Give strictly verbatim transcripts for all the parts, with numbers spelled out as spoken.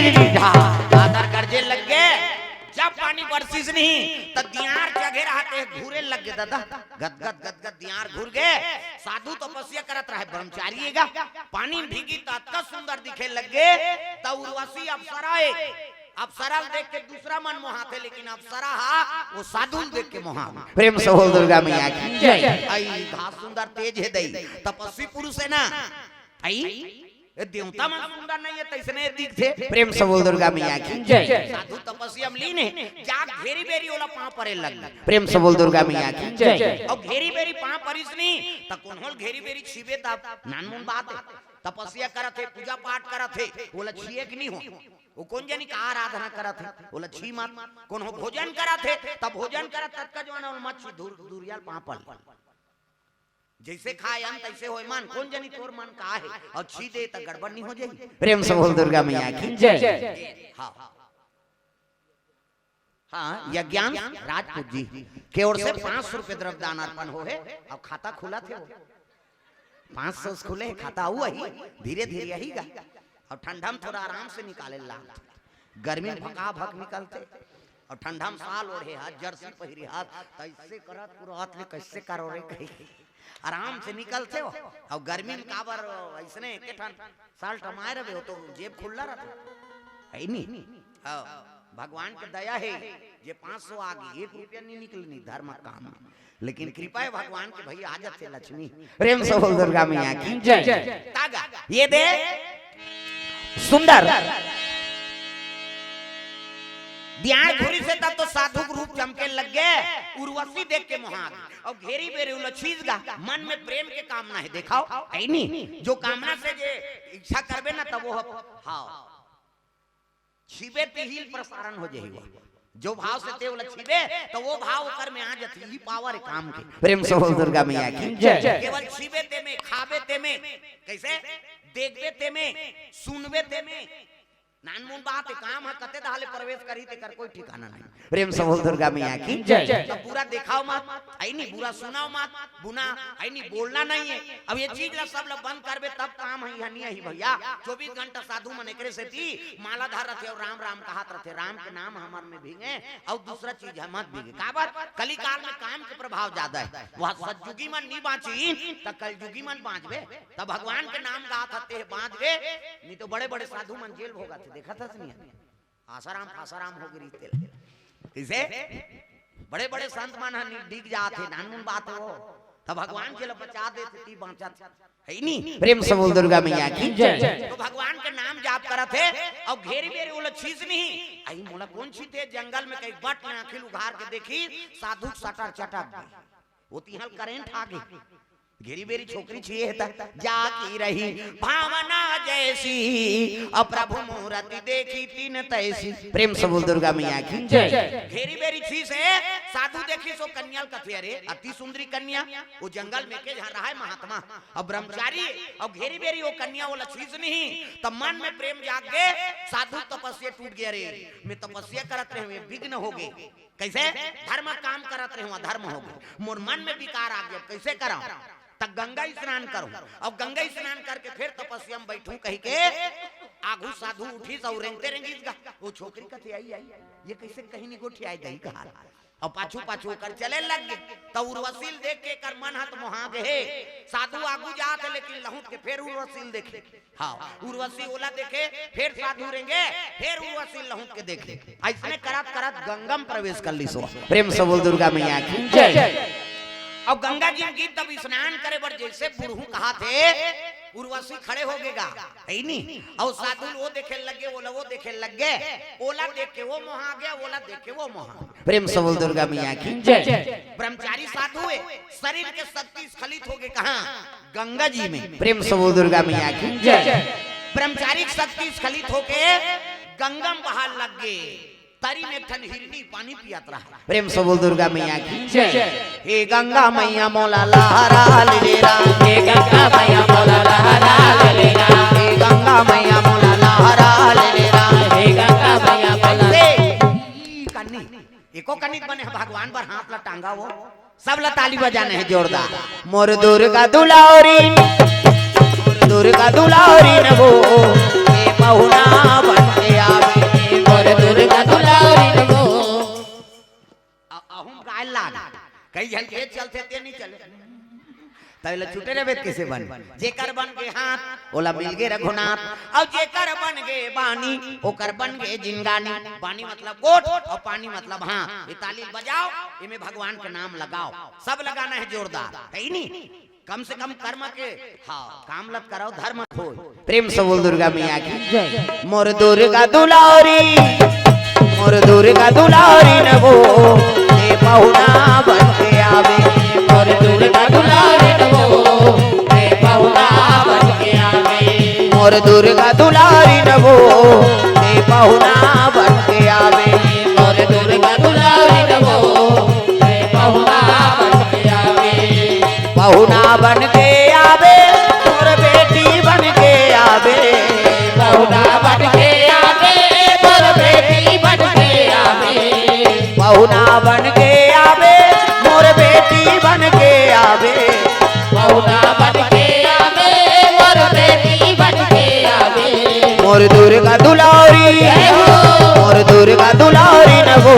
बादर गरजे लग गे। जब पानी बरसिस नहीं, त दियार जगे रहते घूरे लग गे दादा। गद गद गद गद दियार घूर गे। साधु तपस्या करत रहे, ब्रह्मचारी हे गा। पानी में भीगी त अतका सुंदर दिखे लग गे। त उर्वशी अप्सरा हे, अप्सरा ल देख के दूसरा मन मोहाथे, लेकिन अप्सरा हा वो साधु ल देख के मोहा। प्रेम से बोल दुर्गा मैया की जय। आई घास सुंदर तेज हे दई, तपस्वी पुरुष हे ना। आई ए देवता मन सुंदर नहीं हे, तैसने दिखथे। प्रेम से बोल दुर्गा मैया की जय। साधु तपस्या में लीन हे, जा घेरी बेरी ओला पाँव परे लग गे। प्रेम से बोल दुर्गा मैया की जय। अउ घेरी बेरी पाँव परिस नहीं, त कोन्हो ल घेरी बेरी छीबे तब नानमुन बात हे। तपस्या करत हे, पूजा पाठ करत हे, ओला छिए के नहीं हो। वो कोन जनी का आराधना करत हे, ओला छी मत। कोन्हो भोजन करत हे, त भोजन करत ततका जो आना ओला मत छी, दूर, दूरिया ल पाँव पर ले। जैसे खाए अन्न तैसे होए मन, कोन जनी तोर मन का हे, अउ छी दे त गड़बड़ नहीं हो जाही। प्रेम से बोल दुर्गा मैया की जय। हाँ। हाँ, यज्ञांश राजपूत जी के ओर से पाँच सौ रुपये द्रव्य दान अर्पण हो हे, अउ खाता खुलत हे वो। पाँच सौ से खुले हे खाता, अउ अही, धीरे धीरे अही गा। अउ ठंडा में थोड़ा आराम से निकाले ला। गर्मी में भका भक निकलथे, अउ ठंडा में साल ओढ़े हा, जर्सी पहिरे हा, त ऐसे करत पूरा हाथ ले कैसे करो रे कही। आराम से निकलथे वो। अउ गर्मी में काबर ऐसने एके ठन साल टमाए रहे हो तो जेब खुल्ला रहथे। हे नी? हाँ, भगवान के दया हे, जे पाँच सौ आ गे, एक रुपया नहीं निकलनी धर्म काम में। लेकिन कृपा हे भगवान के, भैया आ जाथे लक्ष्मी। प्रेम से बोल दुर्गा मैया की जय। तागा, ये दे सुंदर दियार घुरिस हे तब तो साधु के रूप चमके लग गे। उर्वशी देख के मोहा गे, अउ घेरी बेरी ओला छीस गा। मन में प्रेम के कामना हे, देखाव, हे नी? जो कामना से जे इच्छा करबे ना, तब वो ह-, हाँ, छीबे तिही ल प्रसारण हो जाही वो। जो भाव से ते ओला छीबे, त वो भाव ओकर में आ जाथे। यही पावर हे काम के। प्रेम से बोल दुर्गा मैया की जय। केवल छीबे ते में, खाबे ते में, कैसे? देखबे ते में, सुनबे ते में। नानमुन बात हे, काम ह कते दहा ले प्रवेश करही तेकर कोई ठिकाना नहीं। प्रेम से बोल दुर्गा मैया की जय। त बुरा देखाव मत, हे नी, बुरा सुनाव मत, बुरा, हे नी, बोलना नहीं हे। अब ये चीज ला सब ला बंद करबे तब काम हे, इहाँ नहीं आही भैया। चौबीस घंटा साधु मन एकरे सेती माला धर रथे अउ राम राम कहत रथे, राम के नाम हमर में भींगे अउ दूसरा चीज ह मत भींगे। काबर? कलिकाल में काम के प्रभाव ज्यादा हे। वह सतयुगी मन नहीं बाँचिन त कलयुगी मन बाँचबे। त भगवान के नाम गात हते हे बाँच गे, नहीं तो बड़े बड़े साधु मन जेल भोगत हे, देखत हस नहीं? आसाराम फासाराम हो गे रहिस तेला। कइसे? बड़े बड़े संत मन ह नि-, डिग जात हे, नानमुन बात हे वो। त भगवान जेला बचा देथे ती बाँचत हे। हे नी? प्रेम से बोल दुर्गा मैया की जय। तो भगवान के नाम जाप करत हे अउ घेरी बेरी ओला छीस नहीं। आई मोला कोन छीते? जंगल में कहीं बट में आँखी ल उघार के देखिस, साधु के सटर चटक गे। वो तिहाँ ल करंट आ गे। घेरी बेरी छोकरी छीए हे त जाकी रही भावना जैसी, अउ प्रभु मूरति देखी तिन तैसी। प्रेम से बोल दुर्गा मैया की जय। घेरी बेरी छीस हे, साधु देखिस ओ कन्या ल कथे, अरे अति सुंदरी कन्या, वो जंगल में के जहाँ रहय महात्मा, अउ ब्रह्मचारी, अउ घेरी बेरी वो कन्या ओला छीस नहीं, त मन में प्रेम जाग गे, साधु तपस्या टूट गे, अरे मैं तपस्या करत रहे हँव, विघ्न हो गे। कइसे? धर्म काम करत रहे हँव, अधर्म हो गे। मोर मन में विकार आ गे, कइसे करँव? त गंगा स्नान करँव, अउ गंगा स्नान करके फेर तपस्या में बइठँव कहिके आगू साधु उठिस अउ रेंगते रेंगिस गा। वो छोकरी कथे, आई, आई, ये कइसे कहीं नहीं गोठियाए दही कहा। अउ पाछू पाछू ओकर चले लग गे। त उर्वशी ल देख के एकर मन ह त मोहा गे हे। साधु आगू जात हे, लेकिन लहुट के फेर उर्वशी ल देखे। हाँ, उर्वशी ओला देखे, फेर साधु रेंगे, फेर उर्वशी लहुट के देखे। अइसने करत करत गंगा म प्रवेश कर लिस ओ। प्रेम से बोल दुर्गा मैया की जय। अउ गंगा जी म गिस तब स्नान करे बर जइसे बुढ़ऊ कहाथे, उर्वशी खड़े हो गे गा, हे नी? अउ साधु ल ओ देखे लग गे, ओला ओ देखे लग गे, ओला देख के ओ मोहा गे, ओला देख के ओ मोहा गे। प्रेम से बोल दुर्गा मैया की जय। ब्रह्मचारी साधु हे, शरीर के शक्ति स्खलित हो गे कहाँ? गंगा जी में। प्रेम से बोल दुर्गा मैया की जय। ब्रह्मचारी शक्ति स्खलित होके गंगा म बहाय लग गे। तरी में एक ठन हिरनी पानी पियत रहा। प्रेम से बोल दुर्गा मैया की जय। हे गंगा मैया मोला लहरा ले रे राम। हे गंगा मैया मोला लहरा ले रे राम। हे गंगा मैया मोला लहरा ले रे राम। हे गंगा मैया मोला। हे, ई कन्नी, एको कनिक बने ह, भगवान बर हाथ ला टांगा वो। सब ला ताली बजाना हे जोरदार। मोर दुर्गा दुलारी, मोर दुर्गा दुलारी न वो, ए पहुना बन के आ तैं ला छूटे रहिबे त कइसे बन? जेकर बन गे हाथ, ओला मिल गे रघुनाथ। अउ जेकर बन गे बानी, ओकर बन गे जिनगानी। बानी मतलब गोठ अउ पानी मतलब हाथ। ये ताली बजाओ, एमे भगवान के नाम लगाओ। सब लगाना है जोरदार, है ही नहीं? कम से कम कर्म के, हाँ, काम लत कराओ, धर्म खोय। प्रेम से बोल दुर्गा मैया की। जय। मोर दुर्गा दुलारी, मोर दुर्गा दुलारी न वो, ते पहुना बन के आवे। मोर दुर्गा दुलारी न वो, ते पहुना बन के आवे। मोर दुर्गा दुलारी न वो, ते पहुना बन के आवे। मोर दुर्गा दुलारी न वो, ते पहुना बन के आवे। पहुना बन के आवे, मोर बेटी बन के आवे। पहुना बन के आवे, मोर बेटी बन के आवे। पहुना बन के आवे, मोर बेटी बन के आवे। पहुना बन के आवे, मोर बेटी बन के आवे। मोर दुर्गा दुलारी, जय हो। मोर दुर्गा दुलारी न वो,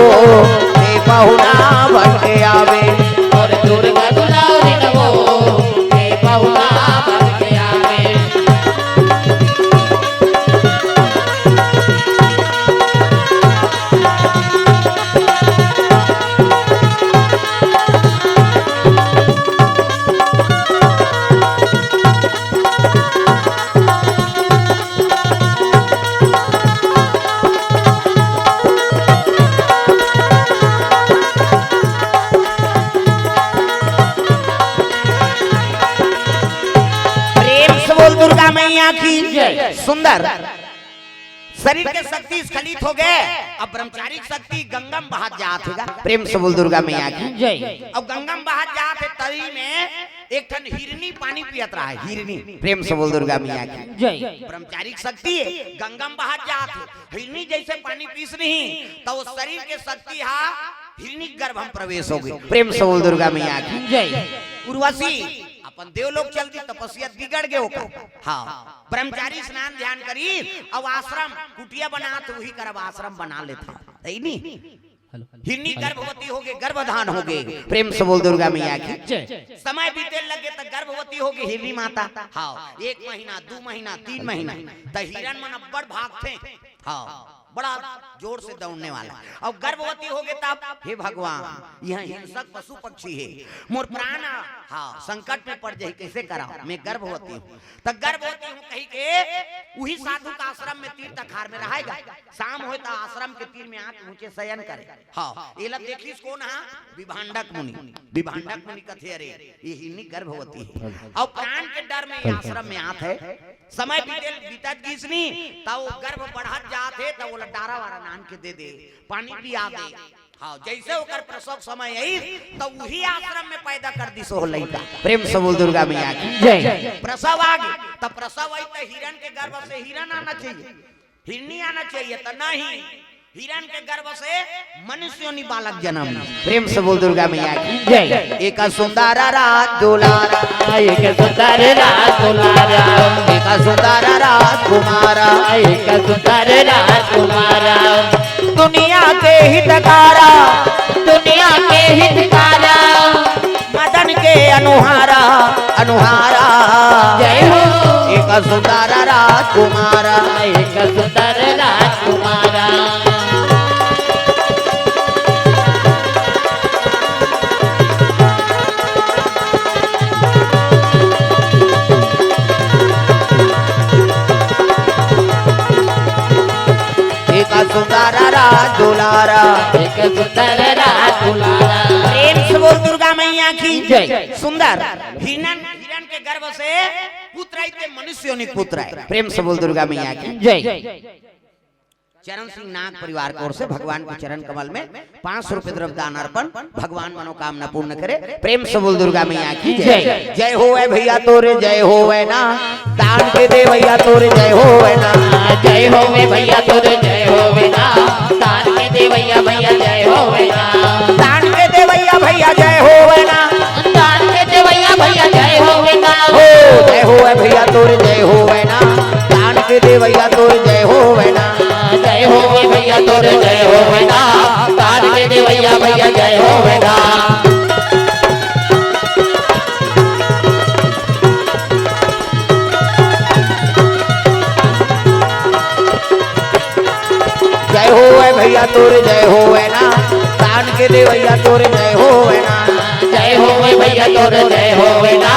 ते पहुना बन के आवे। मोर दुर्गा दुलारी न वो, ते पहुना बन के आवे। प्रेम से बोल दुर्गा मैया की। जय। सुंदर। शरीर के शक्ति स्खलित हो गे, अब ब्रह्मचारिक शक्ति गंगा म बहत जात हे गा। प्रेम से बोल दुर्गा मैया की। जय। अब गंगा म बहत जात हे, तरी में एक ठन हिरनी पानी पियत रहा है, हिरनी। प्रेम से बोल दुर्गा मैया की। जय। ब्रह्मचारिक शक्ति गंगा म बहत जात हे, हिरनी जैसे पानी पीस नहीं, त वो शरीर के शक्ति हा हिरनी गर्भ म प्रवेश हो गे। प्रेम से बोल दुर्गा मैया की। जय। उर्वशी अपन देवलोक चल दी, तपस्या बिगड़ गे ओकर। हाँ, ब्रह्मचारी स्नान ध्यान करी, अब आश्रम कुटिया बनात, वही करब आश्रम बना लेथे, है नी? हेलो। हिरनी गर्भवती हो गे, गर्भधान हो गे। प्रेम से बोल दुर्गा मैया की। जय। समय बीते लगे त गर्भवती हो गे हिरनी माता। हाँ, एक महीना, दू महीना, तीन महीना, त हिरन मन अब्बड़ भागथे। हाँ, बड़ा जोर से दौड़ने वाला। अब गर्भवती हो गे तब, हे भगवान, यह हिंसक पशु पक्षी हे, मोर प्राण, हाँ, संकट में पड़ जाही, कैसे कराओ, मैं गर्भवती हूँ। त गर्भवती हूँ कही के उही साधु का आश्रम में तीर तखार में रहे गा। शाम होय त आश्रम के तीर में आके ऊंचे शयन करे। हाँ, एला देखिस कोन हा? विभांडक मुनि। विभांडक मुनि कथे, अरे, ये हिरनी गर्भवती हे। अउ प्राण के डर में ये आश्रम में आत हे। समय बीते, बीतत गिस नी, त वो गर्भ बढ़त जात हे, त ओला डारा वारा नान के दे दे, पानी पिया दे। हाँ, जैसे ओकर प्रसव समय आई, त उही आश्रम में पैदा कर दिस ओ लइका। प्रेम से बोल दुर्गा मैया की। जय। प्रसव आ गे, त प्रसव आई त हिरन के गर्भ से हिरन आना चाहिए, हिरनी आना चाहिए, त नहीं, हिरन के गर्भ से मनुष्य योनि बालक जन्म। प्रेम से बोल दुर्गा मैया की। जय। एक सुंदर राज दुलारा, एक सुंदर राज दुलारा, एक सुंदर राजकुमारा, एक सुंदर राजकुमारा। दुनिया के हितकारा, दुनिया के हितकारा, मदन के अनुहारा, अनुहारा। जय हो। एक सुंदर राजकुमारा, एक सुंदर राजकुमारा। एक सुंदर राज दुलारा, एक सुंदर राज दुलारा। प्रेम से बोल दुर्गा मैया की। जय। सुंदर हिरन, हिरन के गर्भ से पुत्र आई ते मनुष्य योनि पुत्र आए। प्रेम से बोल दुर्गा मैया की। जय। चरण सिंह नाग परिवार की ओर से भगवान के चरण कमल में पाँच सौ रुपए द्रव्य दान अर्पण, भगवान मनोकामना पूर्ण करे। प्रेम से बोल दुर्गा मैया की। जय। जय होवे भैया तोरे जय होवे ना, दान के दे भैया तोरे जय होवे ना। जय होवे भैया तोरे जय होवे ना, दान के दे भैया, भैया जय होवे ना। दान के दे भैया, भैया जय होवे ना। दान के दे भैया, भैया जय होवे ना। हो, जय होवे भैया तोरे जय होवे ना, दान के दे भैया तोरे जय होवे ना। जय होवे भैया तोरे जय होवे ना, दान के दे भैया, भैया जय होवे ना। जय होवे भैया तोर जय होवे ना, दान के देवैया तोर जय होवे ना। जय होवे भैया तोर जय होवे ना,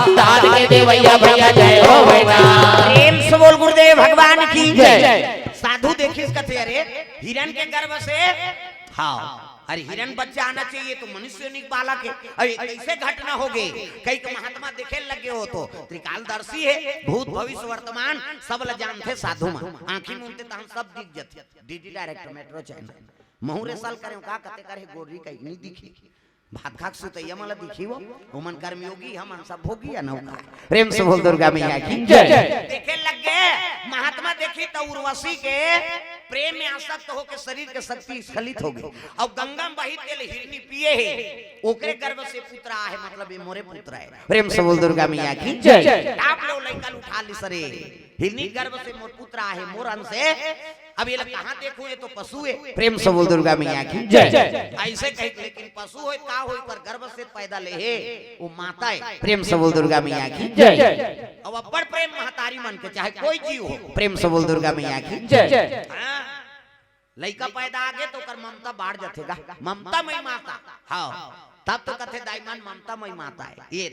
दान के देवैया भैया जय होवे ना। प्रेम से बोल गुरुदेव भगवान की जय। साधु देखिस कथे, अरे हिरन के गर्भ से, हाँ, अरे हिरन बच्चा आना चाहिए तो मनुष्य योनि के बालक हे, अरे कैसे घटना हो गई? कई के महात्मा देखे लगे हो तो त्रिकालदर्शी हे, भूत भविष्य वर्तमान सब ल जानथे साधु मन, आंखी मूंदथे त हम सब दिख जथे। DD director metro channel. महूं रे साल करेंव का कथे करे गोरी कहीं नहीं दिखी। भात खाक सुतैया मन ला दिखी वो, ओमन कर्मयोगी, हमन सब भोगी अनौका। प्रेम से बोल दुर्गा मैया की जय। देखे लग गए, महात्मा देखी त उर्वशी के प्रेम में आसक्त होके शरीर के शक्ति स्खलित हो गई। अब गंगा में बही तेल हिरनी पिए हे, ओकरे गर्भ से पुत्र आहे, मतलब ये मोरे पुत्र हे। प्रेम से बोल दुर्गा मैया की जय। टाप ले ओ लइका ल उठा लिस रे, हिरनी गर्भ से मोर पुत्र आहे, मोर अंश हे। अब ये ला कहाँ देखूं, ये तो पशु हे। प्रेम से बोल दुर्गा मैया की जय। ऐसे कही, लेकिन पशु होय का होय, पर गर्भ से पैदा ले हे, वो माता हे। प्रेम से बोल दुर्गा मैया की जय। अब अब्बड़ प्रेम महतारी मन के, चाहे कोई जीव हो। प्रेम से बोल दुर्गा मैया की जय। हाँ, लइका पैदा आगे तो ओकर ममता बाढ़ जाथे गा, ममता मई माता। हाँ, तब तो कथे दाई मन ममता मई माता हे। ये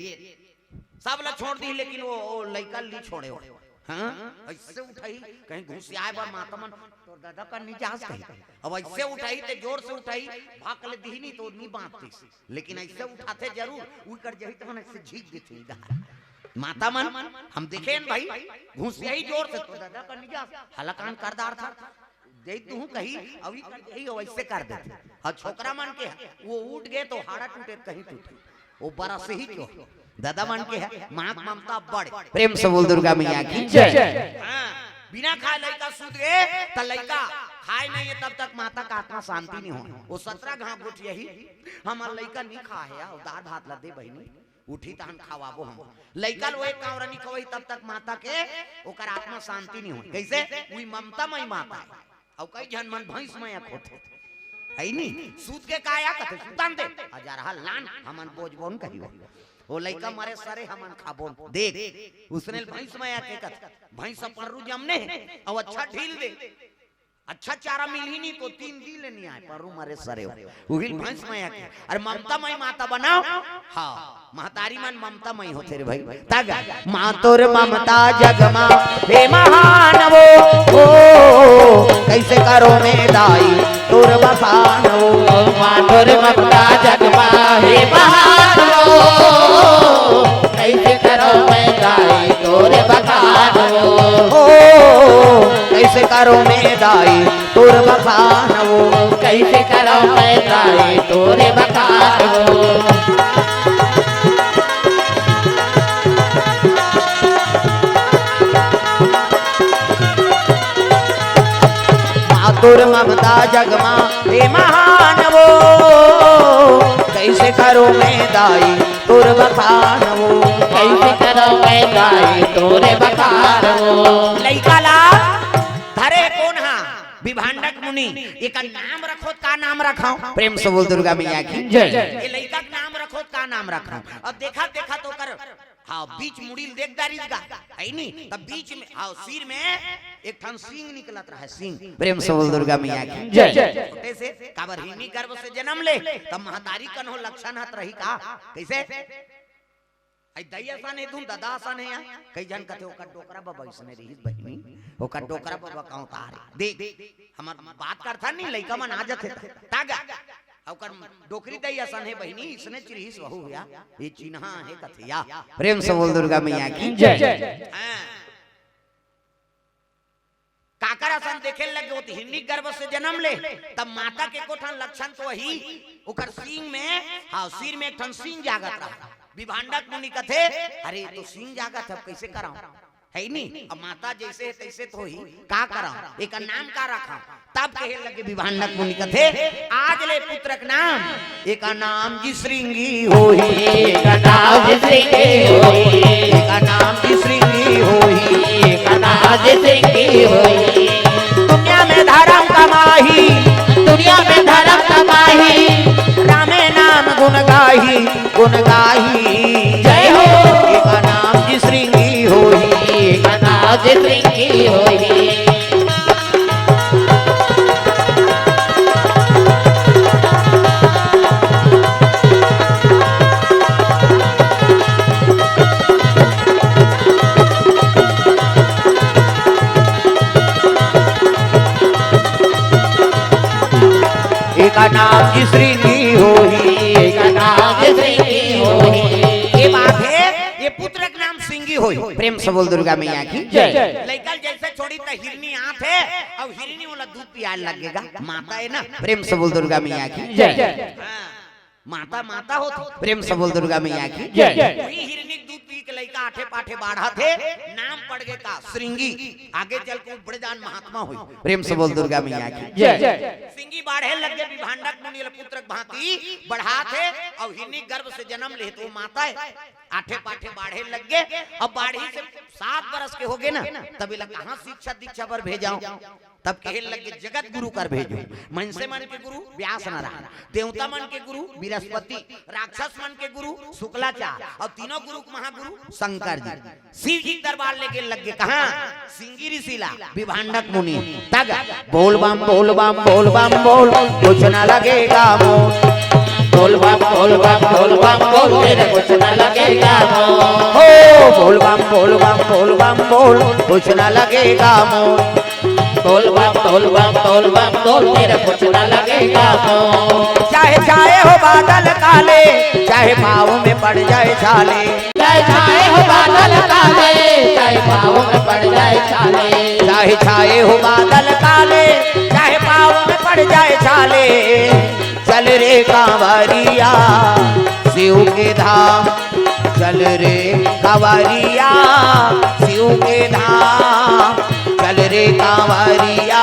सब ला छोड़ दी, लेकिन वो, वो लइका ल नी छोड़े हो। हाँ, ऐसे उठाही, कहीं घुसियाए बर माता मन, तोर दादा कर नी जास कही। अब ऐसे उठाही ते जोर से उठाही, भाग ले दिही नी तो नी बांधतीस, लेकिन ऐसे उठाथे जरूर, उकर जही तो मन ऐसे झीक देथे इधर। माता मन, हम देखे न भाई, घुसियाही जोर से, तोर दादा कर नी जास, हलाकान कर डारथे। दे दूं कही, अभी कर दे, यो ऐसे कर देथे। और छोकरा मन के, वो उठ गए तो हाड़ा टूटे, कहीं टूटे। वो बरस ही क्यों? दादा मन के हे, माँ के ममता बड़। प्रेम से बोल दुर्गा मैया की जय। हाँ, बिना खाए लइका सूत गए, त लइका खाए नहीं है, तब तक माता का आत्मा शांति नहीं हो। वो सत्रह घाव गोठियाही, हमार लइका नहीं खाए हे, दार भात ला दे बहिनी, उठी तहन खवाबो हम। लइका ल वो एक कांवरा नहीं खवाही, तब तक माता के, ओकर आत्मा शांति नहीं हो। कैसे? वही ममता मई माता हे। अउ कई झन मन भैंस मया होथे। है नी? सूत के का या कथे, "सुतन दे।" अजरहा लान, हमन बोजबोन कहियो। ओ लइका मरे सरे हमन खाबोन। देख, उसने भैंस मया के कथे। भैंस ह पररू जमने हे, अउ अच्छा ढील दे। अच्छा चारा मिलही नी तो तीन दिन ले नी आए, पररू मरे सरे हो। उहिल भैंस मया के। अरे ममता मई माता बनाओ। हाँ। महतारी मन ममता मई होथे रे भाई। तग माँ तोर ममता जग मा हे महान वो, ओ, कैसे करों मैं दाई तोर बखान वो। माँ तोर ममता जग मा हे महान वो, कैसे करों मैं दाई तोर बखान वो। ओ, कैसे करों मैं दाई तोर बखान वो। कैसे करों मैं दाई तोर बखान वो। माँ तोर ममता जग मा हे महान वो, कैसे करों मैं दाई तोर बखान वो। कैसे करों मैं दाई तोर बखान वो। लइका ला धरे कोन हा? विभांडक मुनि। एकर नाम रखों त का नाम रखों? प्रेम से बोल दुर्गा मैया की जय। ये लइका के नाम रखों त का नाम रखों? अब देखा, देखा तो कर, हाँ, बीच मुड़ी ल देख डारिस गा, है नी? तब बीच में, हाँ, सिर में एक ठन सींग निकलत रहे, सींग। प्रेम से बोल दुर्गा मैया की जय। छोटे से, काबर हिरनी गर्भ से जन्म ले, तब महतारी कन्हो लक्षण हत रही का? कैसे? आई दई असन हे धुन, ददा असन हे या। कई झन कथे, "ओकर डोकरा बबा इसने रहिस बहिनी, ओकर डोकरा बबा कहूँ तारे।" देख, हमर बात करथन नी, लइका मन आ जथे त, तागा। ओकर डोकरी दई असन हे बहिनी, इसने चिरहिस वहू या, ये चिन्हा हे कथे या। प्रेम से बोल दुर्गा मैया की जय। हाँ। काकर असन देखे लगे होत हिरनी गर्भ से जन्म ले, तब माता के एको ठन लक्षण तो ही, ओकर सींग में, हाँ, सिर में एक ठन सींग जागत रहा। विभांडक मुनि कथे, "अरे, तो सींग जागत हे, अब कैसे कराऊं?" है नी? अब माता जैसे हे, तैसे तो ही, का कराऊं? एकर नाम का रखाऊं? तब कहे लगे विभांडक मुनि कथे, आज ले पुत्र के नाम, एका नाम जी श्रृंगी होही। एका नाम जी श्रृंगी होही। एका नाम जी श्रृंगी होही। एका नाम जी श्रृंगी होही। दुनिया में धर्म कमाही। दुनिया में धर्म कमाही। रामे नाम गुण गाही, गुण गाही। जय हो। एका नाम जी श्रृंगी होही। एका नाम जी श्रृंगी होही। का नाम जी श्रृंगी होही, का नाम जी श्रृंगी होही। ये बात है, ये पुत्र के नाम श्रृंगी होही। प्रेम से बोल दुर्गा मैया की जय। लइका जैसे छोड़ी त हिरनी आत है, अउ हिरनी वाला दूध पियाए लगेगा, माता है ना। प्रेम से बोल दुर्गा मैया की जय। हाँ, माता माता होत, प्रेम से बोल दुर्गा मैया की जय। वही हिरनी के दूध पी के लइका आठे पाठे बाढ़त हे, नाम पड़ गे का श्रृंगी। आगे चल के बड़े जान महात्मा होई। प्रेम से बोल दुर्गा मैया की जय। श्रृंगी बाढ़े लग गे, विभांडक मुनि ल पुत्र के भांति बढ़ात हे, अउ हिरनी गर्भ से जन्म ले तो माता है, आठे पाठे बाढ़े लग गे। अब बाढ़ी से सात बरस के हो गे ना, तब एला कहाँ शिक्षा दीक्षा बर भेजाओ? तब कहे लगे, जगत गुरु कर भेजो। मनसे मन के गुरु व्यास नारायण, देवता मन के गुरु बृहस्पति, राक्षस मन के गुरु शुक्लाचार्य, अउ तीनों गुरु के महागुरु शंकर जी। शिव जी के दरबार लेगे लगे कहाँ? श्रृंगी ऋषि ला, विभांडक मुनि। तग बोल बम, बोल बम, बोल बम, बोल, कुछ ना लगेगा मोल। बोल बम, बोल बम, बोल बम, बोल, तेरे कुछ ना लगेगा मोल। हो, बोल बम, बोल बम, बोल बम, बोल, कुछ ना लगेगा मोल। बोल बम, बोल बम, बोल बम, बोल, तेरे कुछ ना लगेगा मोल। चाहे छाए हो बादल काले, चाहे पाँव में पड़ जाए छाले। चाहे छाए हो बादल काले, चाहे पाँव में पड़ जाए छाले। चाहे छाए हो बादल काले, चाहे पाँव में पड़ जाए छाले। चल रे कांवरिया शिव के धाम, चल रे कांवरिया शिव के धाम, चल रे कांवरिया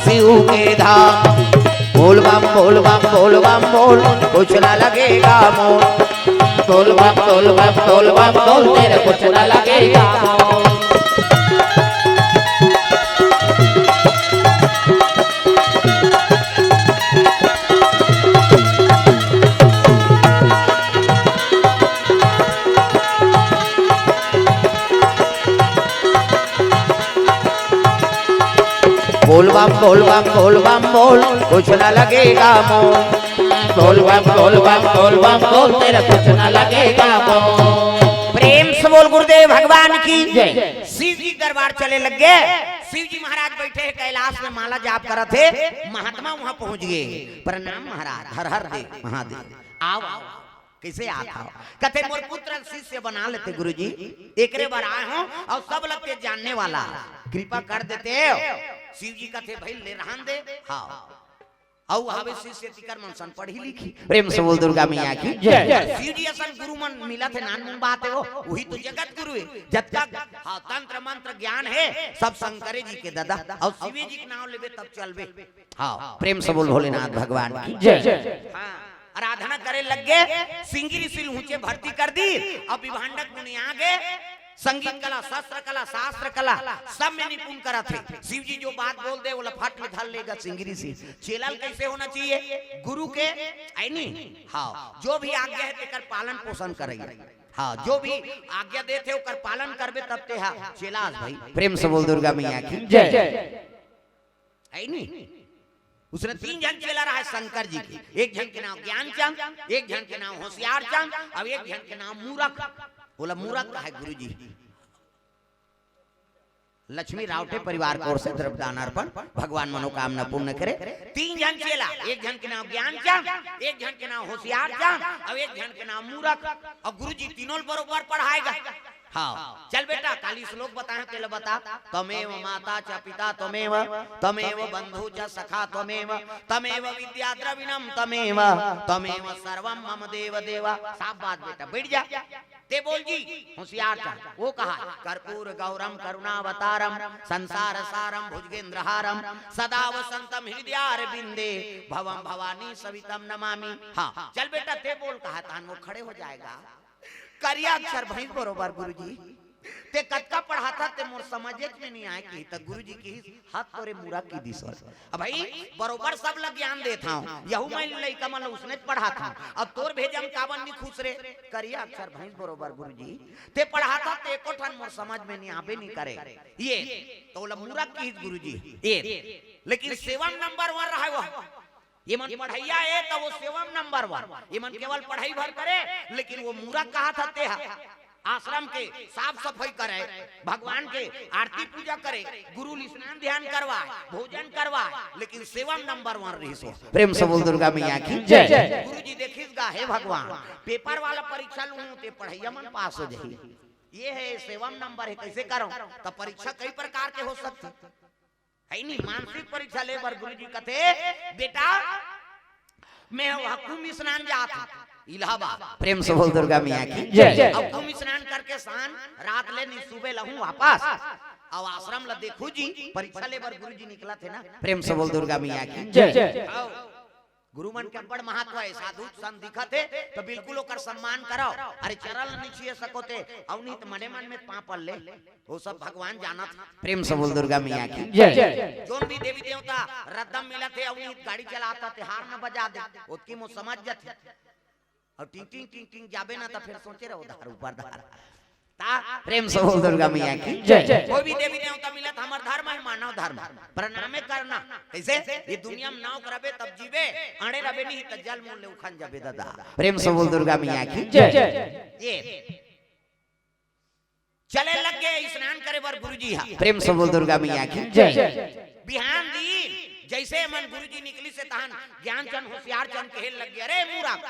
शिव के धाम। बोल बम, बोल बम, बोल बम, बोल, कुछ ना लगेगा मोल। बोल बम, बोल बम, बोल बम, बोल, तेरे कुछ ना लगेगा मोल। बोल बम, बोल बम, बोल बम, बोल, कुछ ना लगेगा मोल। बोल बम, बोल बम, बोल बम, बोल, तेरा कुछ ना लगेगा मोल। प्रेम से बोल गुरुदेव भगवान की जय। शिव जी दरबार चले लग गे। शिव जी महाराज बैठे हैं कैलाश में, माला जाप करत हे। महात्मा वहां पहुंच गए। प्रणाम महाराज, हर हर देव महादेव। आओ, आओ। कैसे आत हव? कथे, मोर पुत्र शिष्य बना लेते गुरुजी, एकरे बर आए हों, अउ सब लगते जानने वाला, कृपा कर देते। शिव जी कथे, भाई ले रहन दे। हाँ, अउ हवे शिष्य तिकर मन सन पढ़ी लिखी। प्रेम से बोल दुर्गा मैया की जय। शिव जी असन गुरु मन मिलत हे, नानमुन बात हे वो, वही तो जगत गुरु हे। जतका, हाँ, तंत्र मंत्र ज्ञान हे, सब शंकरे जी के ददा, अउ शिवे जी के नाम लेबे तब चलबे। हाँ, प्रेम से बोल भोलेनाथ भगवान की जय। हाँ, आराधना करे लग गे, श्रृंगी ऋषि ल हुचे भर्ती कर दी। अब विभांडक मुनि आ गे, संगीत कला, शस्त्र कला, शास्त्र कला, सब में निपुण करत हे। शिव जी जो बात बोल दे, ओला फट ले धर लेगा श्रृंगी ऋषि। चेला ल कैसे होना चाहिए? गुरु के, ऐ नी? हाँ, जो भी आज्ञा हे, तेकर पालन पोषण करइया। हाँ, जो भी आज्ञा देथे, ओकर पालन करबे, तब ते हा चेला अस भाई। प्रेम से बोल दुर्गा मैया की जय। है नी? उसने तीन झन चेला रहा शंकर जी के, एक झन के नाम ज्ञानचंद, एक झन के नाम होशियारचंद, अउ एक झन के नाम मूरख। बोला, मूरख का है गुरुजी? लक्ष्मी रावटे परिवार की ओर से द्रव्य दान अर्पण, भगवान मनोकामना पूर्ण करे। तीन झन चेला, एक झन के नाम ज्ञानचंद, एक झन के नाम होशियारचंद, अउ एक झन के नाम मूरख। अउ गुरुजी तीनों ल बरोबर पढ़ाएगा। हाँ, चल बेटा, काली श्लोक बताए, तेला बता। त्वमेव माता च पिता त्वमेव, त्वमेव बंधु च सखा त्वमेव, त्वमेव विद्या द्रविणम त्वमेव, त्वमेव सर्वम मम देव देव। साफ बात बेटा, बैठ जा। ते बोल जी, होशियारचंद, वो कहा, कर्पूर गौरम करुणावतारम संसार सारम भुजगेंद्र हारम सदा वसंतम हृदयारविंदे भवम भवानी सवितम नमामि। हाँ, चल बेटा, ते बोल कहा, तान वो खड़े हो जाएगा। करिया अक्षर भैंस बरोबर गुरुजी। ते कतका पढ़ाथा ते मोर समझेच में नहीं आए किही, त गुरुजी किहिस, हाथ तोरे मूरख की दिस। अब भाई बरोबर सब ला ज्ञान देत हंव, यहू मैं लइका मन ला उसनेच पढ़ात हंव। अब तोर भेजे म काबर नहीं खुश रे? करिया अक्षर भैंस बरोबर गुरुजी। ते पढ़ाथा ते एको ठन मोर समझ में नहीं आबे नहीं करे। ये त ओला मूरख किहिस गुरुजी। ये लेकिन सेवा म नंबर वन रहे वो। ये मन पढ़इया हे त वो सेवा म नंबर वन। ये मन केवल पढ़ाई भर करे, लेकिन वो मूरख कहाथा ते हा। आश्रम के साफ सफाई करे, भगवान के आरती पूजा करे, गुरु ल स्नान ध्यान करवाए, भोजन करवाए, लेकिन सेवा म नंबर वन रहिस हो। प्रेम से बोल दुर्गा मैया की जय। गुरु जी देखिस गा, हे भगवान, पेपर वाला परीक्षा लूं ते पढ़इया मन पास हो जाही, ये हे सेवा म नंबर हे, कइसे करंव? त परीक्षा कई प्रकार के हो सकथे, हे नी? मानसिक परीक्षा ले बर गुरु जी कथे, बेटा, मैं वहां कुंभ स्नान जात हूं इलाहाबाद। प्रेम से बोल दुर्गा मैया की जय। अब कुंभ स्नान करके शाम रात ले नी, सुबह लहूं वापस। अब आश्रम ला देखू जी, परीक्षा ले बर गुरु जी निकलत हे ना। प्रेम से बोल दुर्गा मैया की जय। आओ। गुरु मन के अब्बड़ महत्व हे, साधु संत दिखत हे त बिल्कुल ओकर सम्मान करव। अरे चरण ला नी छुए सको ते, अउ नी त मने मन में पांव पड़ ले, वो सब भगवान जानत हे। प्रेम से बोल दुर्गा मैया की जय। जोन भी देवी देवता रद्दा म मिलत हे, अउ नी गाड़ी चलात हे ते हार्न बजा दे, ओतकी म ओ समझ जाथे। अउ टिंग टिंग टिंग टिंग जाबे ना त फेर सोचे रहो धार ऊपर धार। ता प्रेम से बोल दुर्गा मैया की जय। कोई भी देवी देवता मिलत, हमर धर्म हे मानव धर्म, प्रणामे करना। कइसे? ये दुनिया म नाव करबे तब जीबे, अड़े रबे नी त जल मूल ले उखन जाबे दादा। प्रेम से बोल दुर्गा मैया की जय। ये चले लग गे स्नान करे बर गुरुजी हा। प्रेम से बोल दुर्गा मैया की जय। बिहान दिन जइसे मन गुरुजी निकलिस हे तहन ज्ञान चंद होशियार चंद कहे लग गे, अरे मूरख,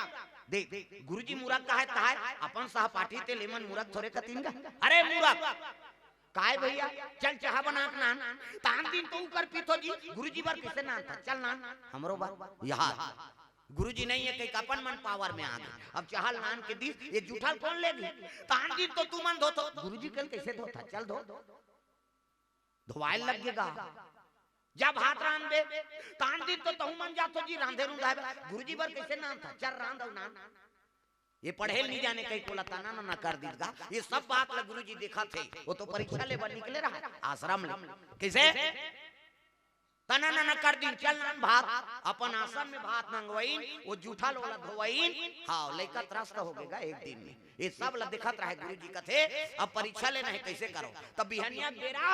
देख गुरुजी मूरख कहे तहाय, अपन सहपाठी ते ले मन मूरख थोरे कतिन गा। अरे मूरख, काय भइया, चल चाहा बना के नान। तान दिन तो ऊपर पीथो जी, गुरुजी बर कइसे नान था, चल नान, हमरो बर। यहाँ गुरुजी नहीं हे, कहीं अपन मन पावर में आ गे। अब चाहा ल नान के दिस, ये जूठा ल कोन लेगी? तान दिन तो तुमन धोथो, गुरुजी कल कइसे धोथा, चल धो। धोवाय लग गे गा। जब हाथ रांधबे, तान दिन तो तहू मन जाथो जी रांधे रुंधाय बर। गुरुजी बर कइसे नान था, चल रांध अउ नान। ये पढ़े ल नी जाने कहीं कोला तना न, न कर दीस गा। ये सब बात ल गुरुजी देखत हे। वो तो परीक्षा ले बर निकले रहा आश्रम ले। कइसे? तना न, न कर दीन, चल नान भात। अपन आश्रम में भात मंगवाइन, वो जूठा ल ओला धोवाइन। हाँ, लइका त्रस्त हो गे गा एक दिन में। ये सब ल देखत रहे गुरुजी कथे, अब परीक्षा लेना हे, कइसे करंव? तब बिहनिया बेरा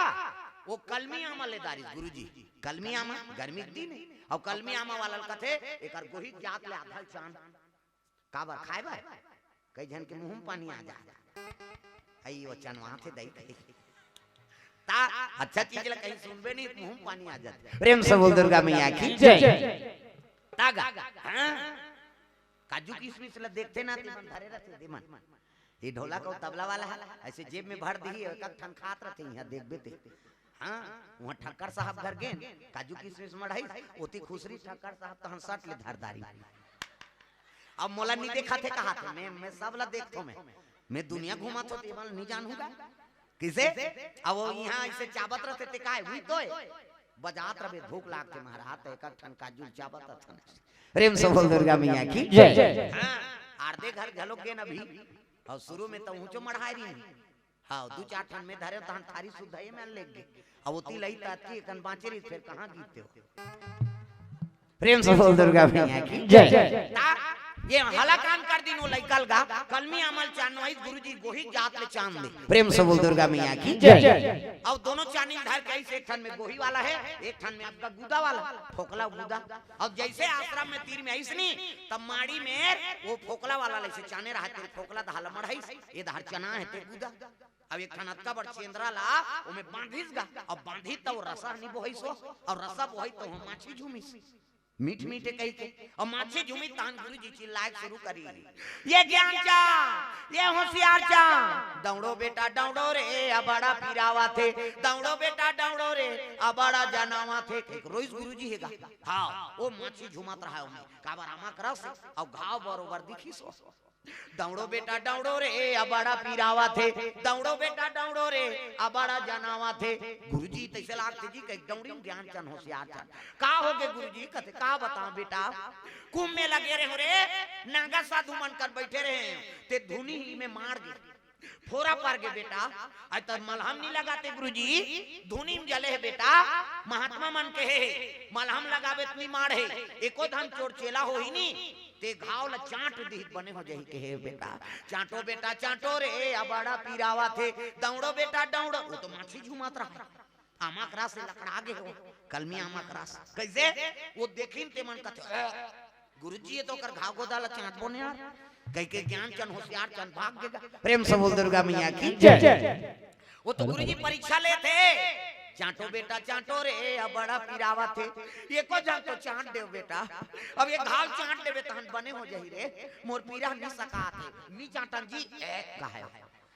वो कलमी आमा ले दारिस गुरुजी। कलमी आमा, गर्मी के दिन हे। अउ कलमी आमा वाला ल कथे, एकर गोहिक जात ले आधा चान। काबर खाय बर? कई झन के मुंह में पानी आ जात। अई वो चनवा थे दई दई। ता अच्छा चीज ला कहीं सुनबे नहीं, मुंह में पानी आ जात। प्रेम से बोल दुर्गा मैया की जय। तागा, हाँ? काजू किशमिश ला देखथे ना, तेमन धरे रहथे, देमन। ये ढोलक अउ तबला वाला हे, अइसे जेब में भर दिही, एक एक ठन खात रहथे, इहाँ देखबे ते। हाँ, उहाँ ठक्कर साहब घर गेन, काजू किशमिश मढ़ाइस, ओती खुसरी ठक्कर साहब तहन सट ले धर दारी। अब मोला नी देखाथे कहाथे, मैं, मैं सब ला देखथों मैं। मैं दुनिया घूमत हों, तेमन नी जानहूँ गा। कइसे? अब वो इहाँ अइसे चाबत रहथे, ते काय, उही तो हे। बजात रहबे, भूख लागथे महाराज, त एक एक ठन काजू ल चाबत रहथन। प्रेम से बोल दुर्गा मैया की जय। हाँ, आरदे घर घलो गेन अभी। अउ शुरू में त ऊँचो मढ़ाय रहिन। हाँ, दू चार ठन में धरेंव, तहन थारी सुद्धा ये में लेग गे। अब ओती लई तातकी एकन बाँचे रहिस, फेर कहाँ गिरते हो। प्रेम से बोल दुर्गा मैया की जय। ता ये हलाकान कर दीन वो लइका ल गा, कलमी आमा ल चान नोहाइस गुरुजी गोहिक जात ले चान दे। प्रेम से बोल दुर्गा मैया की जय। अउ दोनों चानी ल धर के अइस, एक ठन में गोही वाला हे, एक ठन में आपका गुदा वाला, फोकला गुदा। अब जइसे आश्रम में तीर में अइस नी, तब माड़ी में वो फोकला वाला ल अइसे चाने रहा, ते फोकला दहा ल मढ़ाइस, ये दहा ल चना हे ते गुदा। अब एक ठन अतका बड़ चेंदरा ला ओमे बांधिस गा, अब बांधिस त वो रसा नी बोहिस हो, अउ रसा बोहिस त वो माछी झूमिस, मीठ मीठे कहिके, अउ माछी झूमिस तहन गुरुजी चिल्लाय के शुरू करिन, ये ज्ञान चा, ये होशियार चा, दौड़ो बेटा दौड़ो रे, अबड़ा पिरावा थे, दौड़ो बेटा दौड़ो रे, अबड़ा जनावा थे, एक रोइस गुरुजी हे गा। हाँ, वो माछी झूमत रहा ओमे, काबर आमा के रस, अउ घाव बरोबर दिखिस हो। दौड़ो बेटा दौड़ो रे, अबड़ा पिरावा थे, दौड़ो बेटा दौड़ो रे, अबड़ा जनावा थे। गुरुजी तइसे लागथे जी, कहीं दौड़ी ज्ञान चन होशियार चन। का हो गे गुरुजी? कथे, का बताओं बेटा, कुंभ में लगे रहे हो रे, नागा साधु मन कर बैठे रहे, ते धुनी में मार गे, फोरा पर गे बेटा। अई त मलहम नी लगाते गुरुजी, धुनी में जले हे बेटा, महात्मा मन कहे हे, मलहम लगाबे त नी मार हे, एको धन चोर चेला होही नी, ते घाव ल चांट दिही त बने हो जाही, कहे बेटा, चांटो बेटा चांटो रे, अबड़ा पिरावा थे, दौड़ो बेटा दौड़ो। वो तो माछी झूमत रहा, आमा के रस से लकड़ा गे हो, कलमी आमा के रस। कइसे? वो देखिन ते मन कथे, "अ, गुरुजी, ये तो ओकर घाव गोदा ल चांटबो ने यार, कहिके ज्ञान चंद होशियार चंद भाग गेगा। प्रेम से बोल दुर्गा मैया की जय। वो तो गुरुजी परीक्षा लेथे, चांटो बेटा चांटो रे, अब बड़ा पिरावत हे, एको झन तो चांट देव बेटा, अब एक घाव चांट देबे तहन बने हो जाही रे, मोर पीरा नी सकात हे, नी चांटन जी, ए, कहे।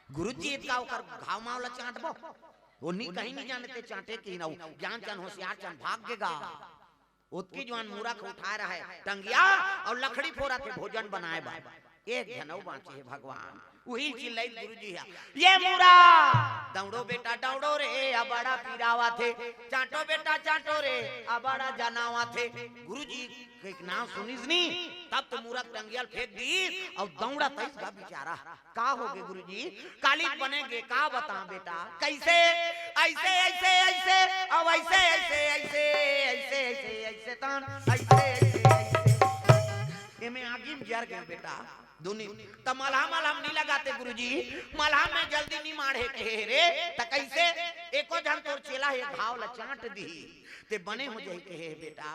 गुरुजी इतका ओकर घाव माव ला चांटबो, वो नी कहीं नी जाने ते चांटे कि ना, ज्ञान चंद होशियार चंद भाग गेगा। ओतकी जुवान मूरख उठाए रहय टंगिया अउ लकड़ी फोरत हे भोजन बनाए बर। एक झन अउ बांचे हे भगवान, उही चिल्लाइस गुरुजी ह, "ये मूरख, दौड़ो बेटा दौड़ो रे, अबड़ा पिरावत हे, चांटो बेटा चांटो रे, अबड़ा जनावत हे।" गुरुजी के नाम सुनिस नी, तब तो मूरख टंगिया ल फेंक दीस अउ दौड़त आइस गा बिचारा। का होगे गुरुजी? काली बने गे, का बतांव बेटा? कइसे? अइसे, अइसे, अइसे, अउ अइसे, अइसे, अइसे, अइसे, अइसे, अइसे, तन, अइसे, अइसे, अइसे। एमे आगी म जर गे बेटा। दुनी, त मलहम, मलहम नी लगाते गुरुजी, मलहम में जल्दी नी माढ़े कहे रे, त कइसे? एको झन तोर चेला हे घाव ल चांट दिही। ते बने हो जाही कहे बेटा,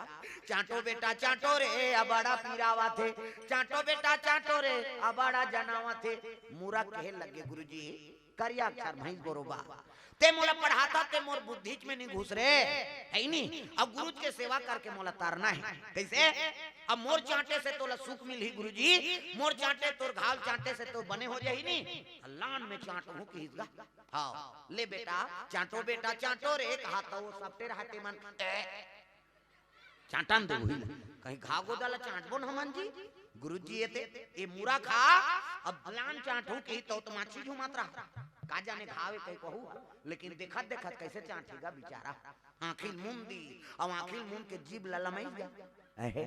चांटो बेटा चांटो रे, अबड़ा पिरावत हे, चांटो बेटा चांटो रे, अबड़ा जनावत हे। मूरख कहे लगे गुरुजी, करिया अक्षर भैंस बरोबर, ते मोला पढ़ाथा ते मोर बुद्धिच में नी घुस रे, हे नी? अब गुरुज के सेवा करके मोला तरना हे। कइसे? अब मोर चांटे से तोला सुख मिलही गुरुजी, मोर चांटे तोर घाव चांटे से तो बने हो जाही नी, लान में चांटहूं किहिस गा। हाँ, ले बेटा, चांटो बेटा, चांटो रे, कहा तो वो सपटे रहते मन, ए, चांटन दे वही ला। कहीं घाव गोदा ला चांटबो न हमन जी? गुरुजी एते, ए मूरख हा, अब लान चांटहूं किही तो, तो माछी झूमत रहा। का जाने घाव ए कहीं कहू, लेकिन देखत देखत कइसे चांटेगा बिचारा। आंखी ल मूंद दिस, अउ आंखी ल मूंद के जीभ ला लमइस गा। अहे,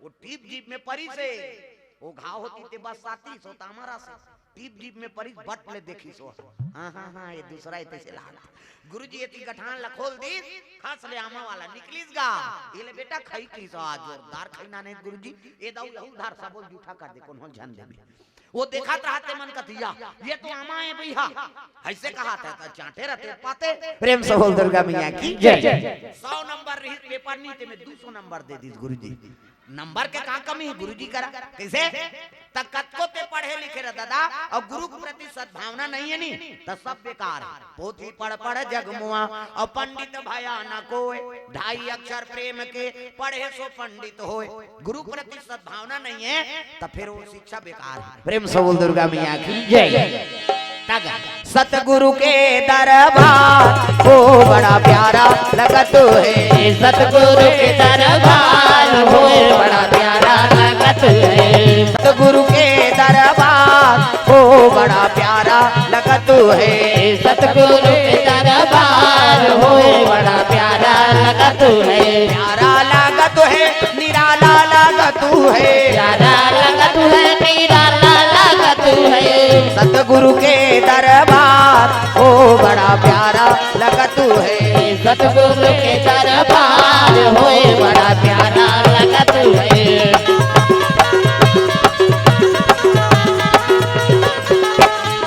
वो टीप जीभ में परिस हे, वो घाव होतिस ते बस सातिस, सो तामरा से। टीप जीभ में परिस, बट ले देखिस वो। हाँ, हाँ, हाँ, ये दूसरा हे तइसे लागथे। गुरुजी एती गठान ला खोल दिस, खस ले आमा वाला निकलिस गा। ये ले बेटा खई किहिस, आज जोरदार खई नाने गुरुजी। ए दऊ यहू धार सबो ल जूठा कर दे, कोनो ल झन देबे। वो देखत रहते मन कतिया, ये तो आमा हे भैया, अइसे कहत हे, त चांटे रहते पाते। प्रेम से बोल दुर्गा मैया की जय। सौ नंबर रहिस पेपर नी, ते में दू सौ नंबर दे दिस गुरुजी। नंबर के का कमी हे गुरुजी करा? कइसे? त कतको ते पढ़े लिखे रह दादा, अउ गुरु के प्रति सद्भावना नइ हे नी, त सब बेकार हे। पोथी पढ़ पढ़ जग मुआ, अउ पंडित भया न कोय। ढाई अक्षर प्रेम के, पढ़े सो पंडित होय। गुरु प्रति सद्भावना नइ हे, त फेर वो शिक्षा बेकार हे। प्रेम से बोल दुर्गा मैया की जय। तग सतगुरु के दरबार हो बड़ा प्यारा लगत हे। सतगुरु के दरबार हो बड़ा प्यारा लगत हे। सतगुरु के दरबार हो बड़ा प्यारा लगत हे। सतगुरु के दरबार हो बड़ा प्यारा लगत हे। प्यारा लगत हे, निराला लगत हे। प्यारा लगत हे, निराला लगत हे। सतगुरु के दरबार हो बड़ा प्यारा लगत हे। सतगुरु के दरबार हो बड़ा प्यारा लगत हे।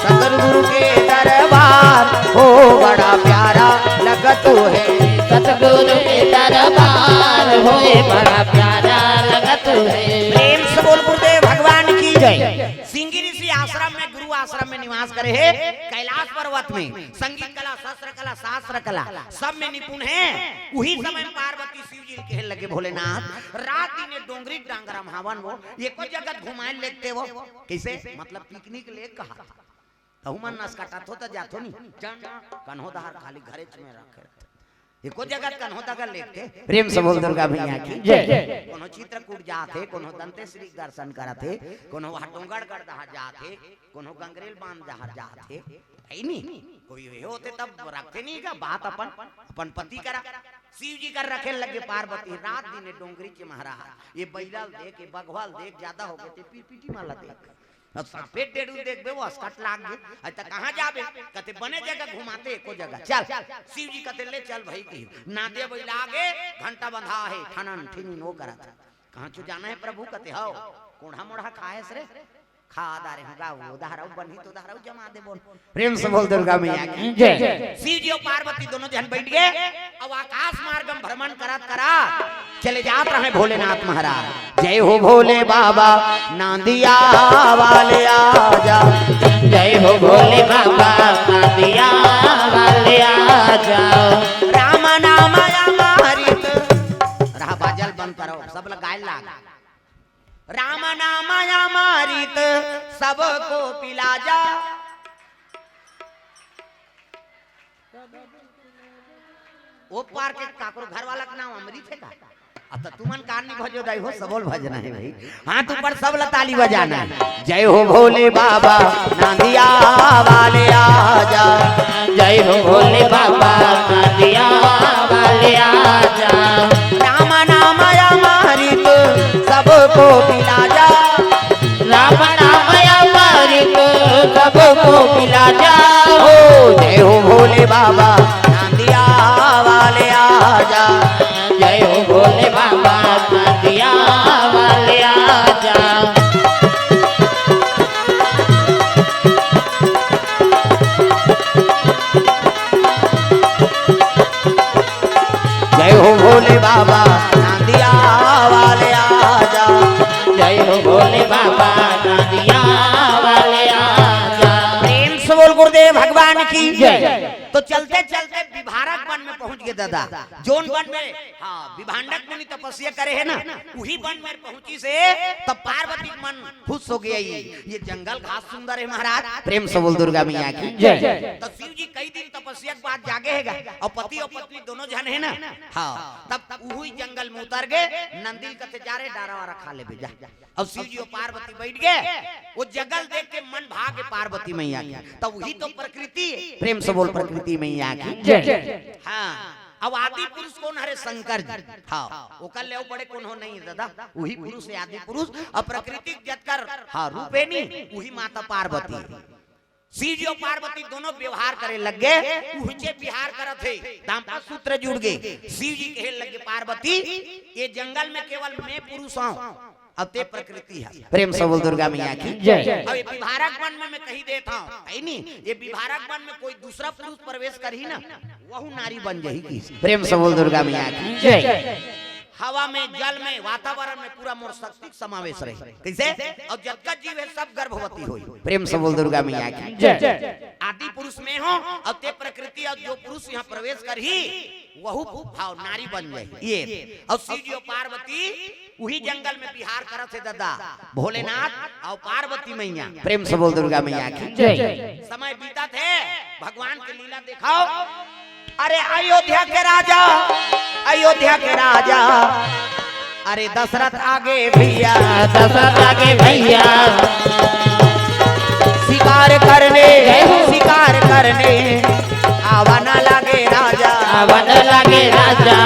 सतगुरु के दरबार हो बड़ा प्यारा लगत हे। सतगुरु के दरबार हो बड़ा प्यारा लगत हे। प्रेम से बोल गुरुदेव भगवान की जय। सिंगी ऋषि आश्रम में, गुरु आश्रम में निवास करे हे, कैलाश पर्वत में संगीत कला, शस्त्र कला, शास्त्र कला सब में निपुण हे। उही समय में पार्वती शिव जी ल कहे लगे, भोलेनाथ, रात दिन ये डोंगरी डांगरा म हवन वो, एको जगह घुमाए ल लेगते वो। कइसे? मतलब पिकनिक ले कहा। तहू मन नस काटत हो त जाथो नी। जान ना, कन्हो दहार खाली घरेच में रखे। एको जगह कन्हो दगा लेगते। प्रेम से बोल दुर्गा मैया की जय। कोनो चित्रकूट जात हे, कोनो दंतेश्वरी के दर्शन करत हे, कोनो वहाँ डोंगरगढ़ दहार जात हे, कोनो गंगरेल बांध दहार जात हे, हे नी? कोई ये होते तब रखते नी का बात अपन, अपन पति करा। शिव जी कर रखे लगे पार्वती, रात दिन डोंगरी के महाराज, ये बैला ल देख, ये बघवा ल देख, ज्यादा हो गए ते पीपीटी माला देख। अब सांपे डेड़ू देखबे, वो असकट लाग गे। अरे त कहाँ जाबे? कते बने जगह घुमाते एको जगह। चल, शिव जी कते ले चल भाई की। नादे बैला आगे, घंटा बंधा हे, ठनन ठिनिन वो करत। कहाँ चो जाना हे प्रभु कते हव? कोढ़ा मोढ़ा खाएस रे? खा दारे होगा, वो दहराऊ बनी तो दहराऊ जमा दे बोल। प्रेम से बोल दुर्गा मैया की जय। शिव जी अउ पार्वती दोनों झन बैठ गे, अउ आकाश मार्ग में भ्रमण करत करा चले जात रहे भोलेनाथ महाराज। जय हो भोले बाबा, नांदिया वाले आजा। जय हो भोले बाबा, नांदिया वाले आजा। राम नाम अमृत। रहा बाजल बंद करो, सब लोग गाय लाग। राम नाम अमृत, सबको पिला जा। ओ पार के काकरो घर वाला के नाम अमृत हे का? अब तो तुमन कान नहीं भजो दाई हो, सबोल भजना हे भाई। हाथ ऊपर, सब ला ताली बजाना हे। जय हो भोले बाबा, नांदिया वाले आजा। जय हो भोले बाबा, नांदिया वाले आजा। राम नाम अमृत, सबको पिला जा। राम नाम अमृत, सबको पिला जा। हो जय हो भोले बाबा, नांदिया वाले आजा। जय हो भोले बाबा, नांदिया वाले आजा। जय हो भोले बाबा, नांदिया वाले आजा। जय हो भोले बाबा, नांदिया वाले आजा। प्रेम से बोल गुरुदेव भगवान की जय। तो चलते चलते विभारक वन में पहुंच गए दादा। जोन वन में, हाँ, विभांडक मुनि तपस्या करे हे ना, उही वन में पहुंची से तब पार्वती मन खुश हो गया। ये, ये जंगल घास सुंदर हे महाराज। प्रेम से बोल दुर्गा मैया की जय। तो शिव जी कई दिन तपस्या के बाद जागे हे गा, अउ पति अउ पत्नी दोनों झन हे ना। हाँ, तब उही जंगल में उतर गए, नंदी कथे जा रे डारा वारा खा लेबे जा। अउ शिव जी अउ पार्वती बैठ गए, वो जंगल देख के मन भागे पार्वती मैया के। तब उही तो प्रकृति हे। प्रेम से बोल प्रकृति मैया की जय। हाँ, अब आदि पुरुष कोन हरे? शंकर जी। हाँ, ओकर ले अउ बड़े कोनो नहीं हे दादा, उही पुरुष हे आदि पुरुष। अब प्रकृति के जतकर, हाँ, रूप हे नी, उही माता पार्वती। शिव जी अउ पार्वती दोनों व्यवहार करे लग गए, उहिचे विहार करत हे, दाम्पत्य सूत्र जुड़ गए। शिव जी कहे लग गए पार्वती, ये जंगल में केवल मैं पुरुष हूँ, अब ते प्रकृति हे। प्रेम से बोल दुर्गा मैया की जय। अब ये विभारक वन में मैं कही देत हूँ, हे नी, ये विभारक वन में कोई दूसरा पुरुष प्रवेश करही ना, वहू नारी बन जाही की। प्रेम से बोल दुर्गा मैया की जय। हवा में, जल में, वातावरण में पूरा मोर शक्ति के समावेश रहे। कैसे? अउ जतका जीव हे सब गर्भवती होई। प्रेम से बोल दुर्गा मैया की जय। आदि पुरुष मैं हूँ, अउ ते प्रकृति, अउ जो पुरुष यहाँ प्रवेश करही, वहू भाव नारी बन जाही। ये अउ शिव जी अउ पार्वती उही जंगल में विहार करत हे दादा, भोलेनाथ अउ पार्वती मैया। प्रेम से बोल दुर्गा मैया की जय। समय बीतत हे, भगवान के लीला देखाओ। अरे अयोध्या के राजा, अयोध्या के राजा, अरे दशरथ आगे भैया, दशरथ आगे भैया। शिकार करने, जय हो। शिकार करने आवा ना लागे राजा। आवा ना लागे राजा।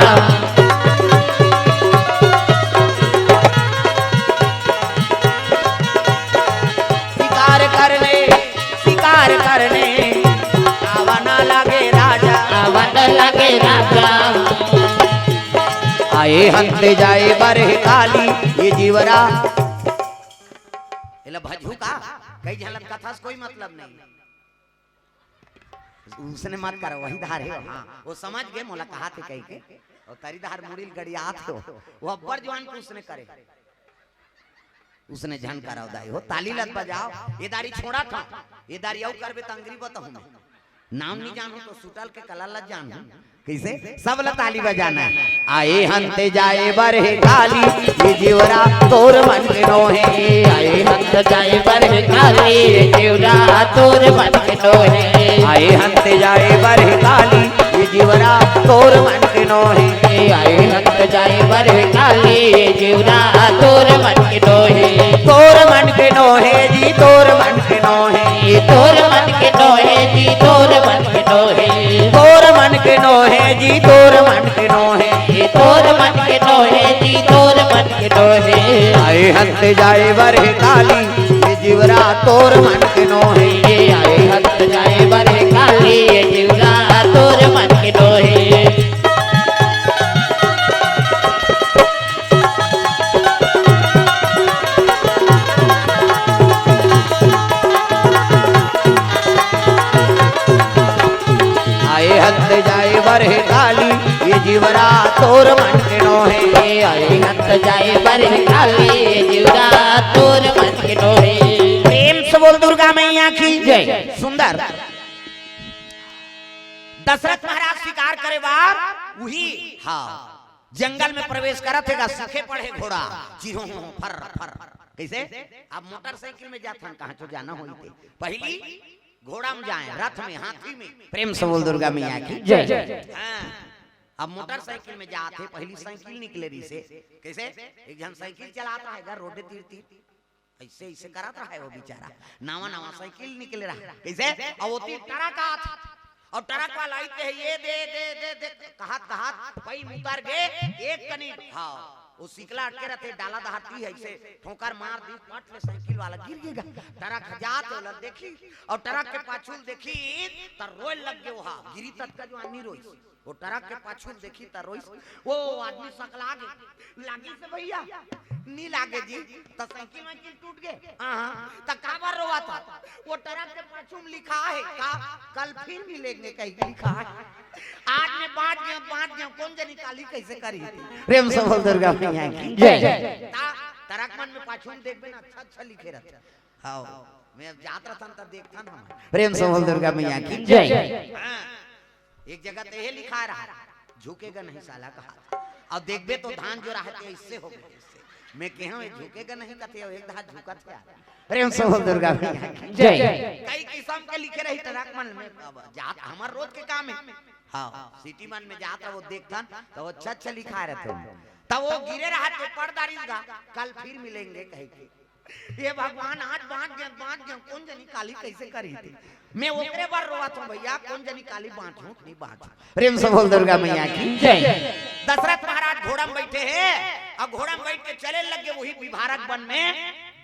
शिकार करने, शिकार करने आवा ना लागे राजा। आवा ना लागे राजा। आए हंते जाए बर हे काली ये जीवरा। एला भजहू का? कई झलक कथा से कोई मतलब नहीं। उसने मत करो, वही धार हे। हाँ, वो समझ गए मोला कहाथे कहिके। अउ तरी धार मुड़ी ल गड़ियात हो, वो अब्बर जवान के उसने करे। उसने झन कराओ दाई हो, ताली लत बजाओ। ये दारी छोड़ा था, ये दारी अउ करबे त अंगरी बताहूं मैं। नाम नहीं जानहूं तो सुटल के कला लत जानहूं। कैसे? सब ला ताली बजाना हे। आए हंते जाए बर हे काली, ये जीवरा तोर मन के नोहे। आए हंते जाए बर हे काली, ये जीवरा तोर मन के नोहे। आए हंते जाए बर हे काली, ये जीवरा तोर मन के नोहे। आए हंते जाए बर हे काली, ये जीवरा तोर मन के नोहे। तोर मन के नोहे जी, तोर मन के नोहे। ये तोर मन के नोहे जी, तोर मन के नोहे। तोर मन के नोहे जी, तोर मन के नोहे। ये तोर मन के नोहे जी, तोर मन के नोहे। आए हंते जाए बर हे काली, ये जीवरा तोर मन के नोहे। ये आए हंते जाए बर हे काली, ये जीवरा तोर मन के नोहे। आए हंते जाए बर हे काली, ये जीवरा तोर मन के नोहे। अरे हंस जाए बर काली जुड़ा तोर मन के डोरे। प्रेम से बोल दुर्गा मैया की जय। सुंदर। दशरथ महाराज शिकार करे बार उही, हाँ, जंगल में प्रवेश करत हे गा, सूखे पड़े घोड़ा, चिहो फर फर। कैसे? अब मोटरसाइकिल में जात हन, कहाँ तो जाना होई ते। पहली घोड़ा में जाए, रथ में, हाथी में। प्रेम से बोल दुर्गा मैया की जय। हाँ, अब मोटरसाइकिल में जात हे, पहली साइकिल निकले रही से। कैसे? एक जन साइकिल चलात रहे गा रोडे तीर तीर, ऐसे ऐसे करत रहे वो बेचारा, नवा नवा साइकिल निकले रहा। कैसे? और वो तीर ट्रक आत, और ट्रक वाला आइते है, ये दे दे दे दे कहत कहत पई उतर गे एक कनी। हाँ, वो सिकला अटके रहते, डाला दहाती है, ऐसे ठोकर मार दी, पट ले साइकिल वाला गिर गेगा। ट्रक जात ओला देखी, और ट्रक के पाछू ल देखी, त रोए लग गे। वहा गिरी ततका जो आदमी रोइस, वो ट्रक के पाछू ल देखी त रोइस। वो आदमी सकला गे, लागी से भैया, नी लागे जी, त साइकिल वाइकिल टूट गे। हाँ, हाँ, त काबर रोवा था? वो ट्रक के पाछू में लिखा है का, कल फिर मिलेंगे कहीं लिखा है। आज में बांट गया, बांट गया, कोन जनी काली कैसे करी? प्रेम से बोल दुर्गा मैया की जय। ता ट्रक मन में पाछू में देखबे ना, अच्छा अच्छा लिखे रहता। हाँ, मैं अब जात रहता त देखता ना हम। प्रेम से बोल दुर्गा मैया की जय। हाँ, एक जगह ते हे लिखा रहा, झुकेगा नहीं साला कहा। अब देखबे तो धान जो रहा ते इससे हो गए, इससे। मैं कहे हूँ, ये झुकेगा नहीं कथे, एक धार झुकत है यार। प्रेम से बोल दुर्गा मैया की जय। कई किस्म के लिखे रही ट्रक मन में, अब जात हमर रोज के काम है। हाँ, सिटी मन में जात रहो, देखथन, त वो अच्छा अच्छा लिखा रहते हैं। त वो गिरे रहा तो पड़ डारिस गा, कल फिर मिलेंगे कह के। ये भगवान आज बांट गया, बांट गया, कोन जनी काली कैसे करी थी? मैं ओकरे बर रोवत हूँ भैया, कोन जनी काली बांट हूँ, नहीं बांट हूँ। प्रेम से बोल दुर्गा मैया की जय। दशरथ महाराज घोड़ा में बैठे हैं, और घोड़ा में बैठ के चले लग गे वही विभारक वन में।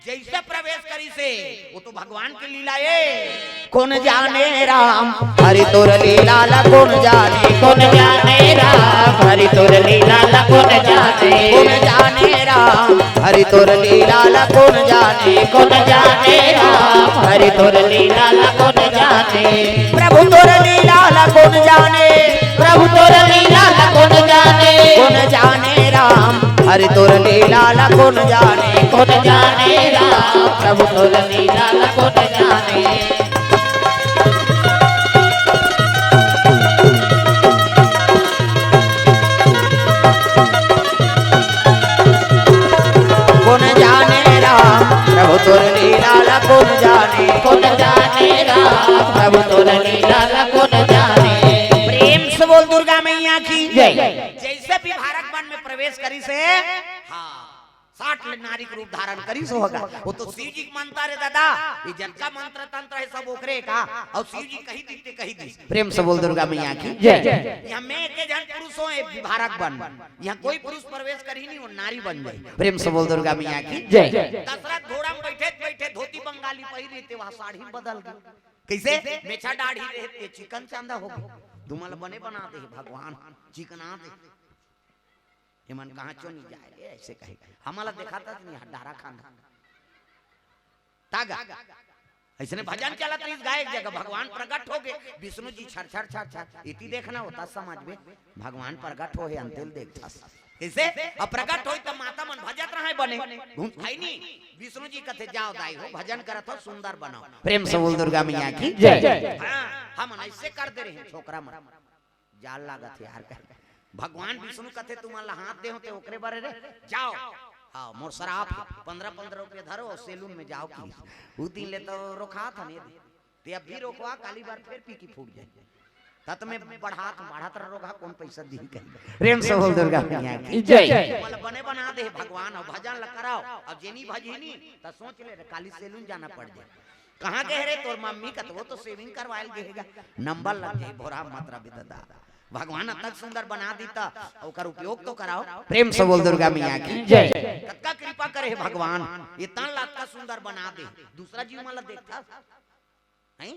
जैसे प्रवेश करी से, वो तो भगवान की लीला है। कोन जाने राम हरि तोर लीला ला, कोन जाने, कोन जाने राम हरि तोर लीला ला, कोन जाने, कोन जाने राम हरि तोर लीला ला, कोन जाने, कोन जाने राम हरि तोर लीला ला, कोन जाने। प्रभु तोर लीला ला कोन जाने, प्रभु तोर लीला ला कोन जाने, कोन जाने राम हरि तोर लीला ला कोन जाने, कोन जाने राम प्रभु तोर लीला ला कोन जाने। कोन जाने राम प्रभु तोर लीला ला, कोन जाने, कोन जाने राम प्रभु तोर लीला ला, कोन जाने। प्रेम से बोल दुर्गा मैया की जय। जैसे विभारक वन में प्रवेश करी से, हाँ, साठ ले नारी के रूप धारण करी से होगा। वो तो शिव जी के मंत्र है दादा, ये जतका मंत्र तंत्र है सब ओकरे का, और शिव जी कही दीते कही दी। प्रेम से बोल दुर्गा मैया की जय। यहाँ मैं के जन पुरुष हो, ये विभारक वन, यहाँ कोई पुरुष प्रवेश करी नहीं, वो नारी बन जाए। प्रेम से बोल दुर्गा मैया की जय। दशरथ घोड़ा में बैठे बैठे धोती बंगाली पहिरे थे, वहाँ साड़ी में बदल गए। कैसे? मेछा दाढ़ी रहे थे, चिकन चांदा हो गए। धूमल बने बना दे भगवान, चिकना दे। ये मन कहाँ चो नहीं जाए, ऐसे कहे। हमला देखा था नहीं, डारा खान। तागा। ऐसने भजन चलत रहिस गा, एक जगह भगवान प्रकट हो गए, विष्णु जी छर छर छर छर, इति देखना होता समाज में, भगवान प्रकट हो हे अंतेल देखता। कैसे? अब प्रकट होई त माता मन भजत रहे बने, घूम खाई नी। विष्णु जी कथे, "जाओ दाई हो, भजन करत हो, सुंदर बनाओ।" प्रेम से बोल दुर्गा मैया की जय। हाँ, हम ऐसे कर दे रहे हैं छोकरा मन। जाल लागत हे यार, कहे। भगवान विष्णु कथे, "तुमन ला हाथ दे होते ओकरे बरे रे, जाओ।" हाँ, मोर सराप हे, पन्द्रह पन्द्रह रुपया धरो और सैलून में जाओ की। उ दिन ले तो रोका था नहीं, ते अब भी रोकवा, काली बार फिर पी की फूट जाए। तत में बढ़ात, बढ़ात रोगा, कौन पैसा दी कहीं। प्रेम से बोल दुर्गा मैया की जय। तुमन ला बने बना दे भगवान, और भजन ला कराओ, अब जेनी भजी नी, त सोच ले रे, काली सैलून जाना पड़ जाए। कहाँ गए रे तोर मम्मी? कत वो तो सेविंग करवायल गए गा। नंबर लग जाए, भोरा मत रह दादा। भगवान अतक सुंदर बना दी त ओकर उपयोग तो कराओ। प्रेम से बोल दुर्गा मैया की जय। कतका कृपा करे हे भगवान, ये तन ला अतका सुंदर बना दे। दूसरा जीव मन ला देखता, हैं?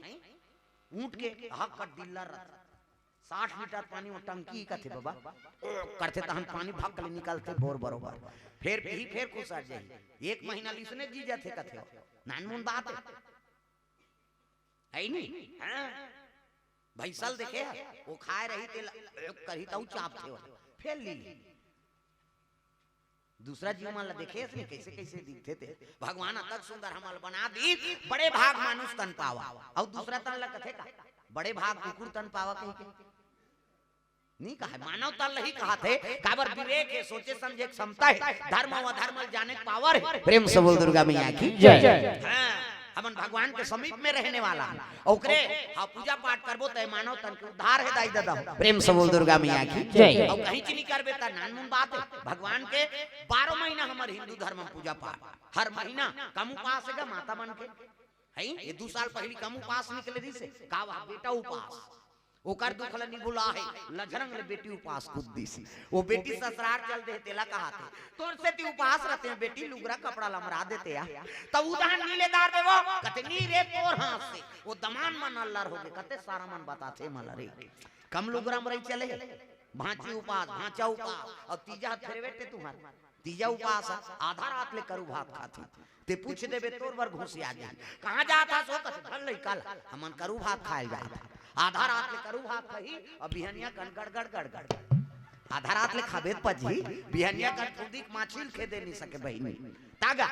ऊंट के हक पर डिल्ला रहता। साठ लीटर पानी वो टंकी कथे बाबा, करथे तहन पानी भक ले निकलथे बोर बरोबर। फेर पीही, फेर कुसर जाही। एक महीना लिसने जी जाथे कथे हो। नानमुन बात हे। है नी? हाँ। भैंसल देखे हे? वो खाए रही तेल, एक करही तऊ चाप थे हो। फेर ली ली। दूसरा जीव मन ला देखे हस नहीं, कइसे कइसे दिखथे ते। भगवान अतक सुंदर हमन ला बना दीस, बड़े भाग मानुष तन पावा। अउ दूसरा तन ला कथे का, बड़े भाग कुकुर तन पावा कहिके। नहीं कहा हे, मानव तन ला ही कहाथे, काबर विवेक हे, सोचे समझे के क्षमता हे, धर्म अउ अधर्म ल जाने के पावर हे। प्रेम से बोल दुर्गा मैया की जय। हाँ, हमन भगवान के समीप में रहने वाला हन। ओकरे, हाँ, पूजा पाठ करबो त मानव तन के उद्धार हे दाई ददा। प्रेम से बोल दुर्गा मैया की जय। अउ कहीं च नहीं करबे त नानमुन बात हे। भगवान के बारह महीना हमर हिंदू धर्म में पूजा पाठ, हर महीना कम उपास हे गा माता मन के। हैं? ये दू साल पहिली कम उपास निकले रहिसे, का वा बेटा उपास। ओकर दुख ल निभुला हे, लझरंग ले बेटी उपास कूद दिस। वो बेटी ससुरार चल दे, तेला कहाथे, तोर सेती उपास रहते हैं बेटी, लुगरा कपड़ा ल अमरा देते आ। तब उधार नी ले दार देवो, कथे नी रे तोर हाथ से। वो दमान मन अल्लर होगे, कथे सारा मन बताथे मला रे। कम लुगरा अमरई चले, भांची उपास, भांचा उपास, अउ तीजा फेरवेटे तुम्हार। तीजा उपास, आधा रात ले करू भात खाथे। ते पूछ देबे तोर बर घुसिया जाही। कहाँ जात हस ओ? कथे धर लइका ला, हमन करू भात खाए जात हन। आधा रात ले करू भात खाही, अउ बिहनिया कन गड़गड़ गड़गड़। आधा रात ले खाबे त पचही, बिहनिया कन फुदी के माछी ल खेदे नहीं सके बहिनी। तागा,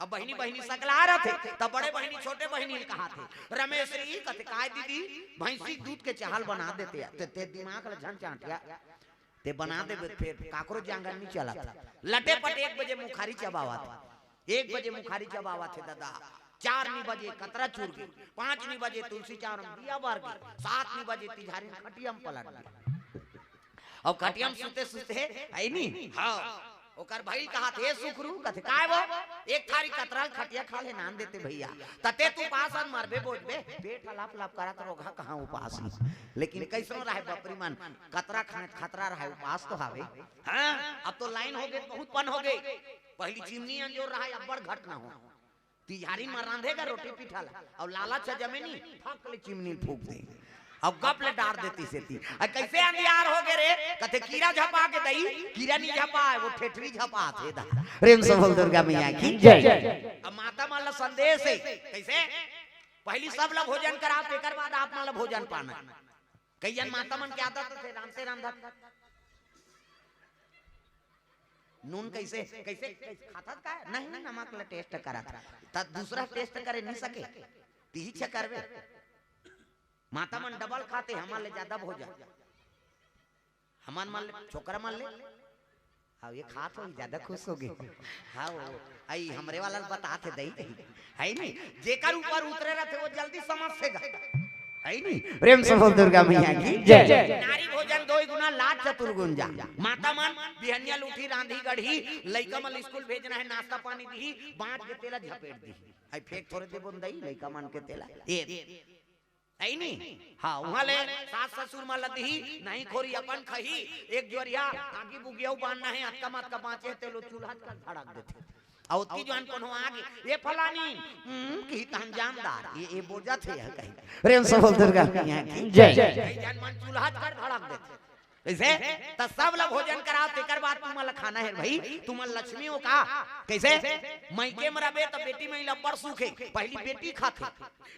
अब बहिनी बहिनी सकला रथे, त बड़े बहिनी छोटे बहिनी ल कहाथे, रमेशरी कथे काय दीदी, भैंसी दूध के चाहल बना देते, ते, ते दिमाग ल झन चांटिया। ते बना देबे त फेर काकरो जांगर नहीं चलत। लटे पट एक बजे मुखारी चबावत, एक बजे मुखारी चबावत हे ददा, चार नी बजे कतरा चुर गे, पाँच नी बजे तुलसी चौरा म दिया बर गे, सात नी बजे तिझारी म खटिया म पलट गे। अउ खटिया म सुते सुते, है नी? हाँ। ओकर भई कहाथे सुखरू, कथे काय वो, एक थारी कतरा ल खटिया खा ले नान देते भैया। तते तू उपास अन मरबे बोझबे, पेट ह लप लप करत रोगहा कहाँ उपास ही। लेकिन कइसनो रहे बपरी मन, कतरा खाए खतरा रहे उपास तो हावे। हाँ, अब तो लाइन होगे, बहुत पन होगे। पहिली चिमनी अंजोर रहे, अब्बड़ घटना हो। तिझारी म रांधे गा रोटी पीठा ला, अउ लालच ह जमे नी, फक ले चिमनी ल फूंक दे, अउ गप ले डार देती सेती। अ, कइसे अंधियार होगे रे? कथे कीरा झपा के दई, कीरा नी झपाय, वो ठेठरी झपाथे दा। प्रेम से बोल दुर्गा मैया की जय। अब माता मन ला संदेश हे, कइसे? पहिली सब ला भोजन करा, तेकर बाद आप मन ला भोजन पाना। कई झन माता मन के आदत हे, रांधते रांधत नून कइसे, कइसे, कइसे खाथस का? नहीं, नमक ला टेस्ट करत। त दूसरा टेस्ट करे नहीं सके, तिही छ करबे। माता मन डबल खाथे, हमन ले ज्यादा भोजन। हमन मन ले, छोकरा मन ले, हाँ, ये खात होही, ज्यादा खुश होगे। हाँ, वो, आई हमरे वाला ल बताथे दई, है नी? जेकर ऊपर उतरे रथे, वो जल्दी समझथे गा, है नी? प्रेम से बोल दुर्गा मैया की जय। नारी भोजन दोई गुना, लाज चतुर्गुन जा। माता मन बिहनिया ल उठी, रांधी गढ़ही, लइका मन ल स्कूल भेजना हे, नाश्ता पानी दिही, बांच के तेला झपेट दिही। आई फेंक थोरे देबो न दई, लइका मन के तेला। ए, है नी? हाँ, उहाँ ले सास ससुर मन ल दिही, नहीं खोरी अपन खही, एक जोरिया आगी बुगिया बांधना हे, अतका मतका बांचे हे, तेलो चूल्हा कर धड़क देथे। अउ ओतकी जुवान कोनो आगे, "ए फलानी, हम्म, किही तहन जानदार, ये, ये बोजथे यह कही।" प्रेम से बोल दुर्गा मैया की जय। कई झन मन चूल्हा कर धड़क देथे। कइसे? त सब ल भोजन कराव, तेकर बाद तुमन ल खाना हे भई, तुमन लक्ष्मी हो का? कइसे? मइके म रबे त बेटी मई ल अब्बड़ सुख हे, पहिली बेटी खाथे,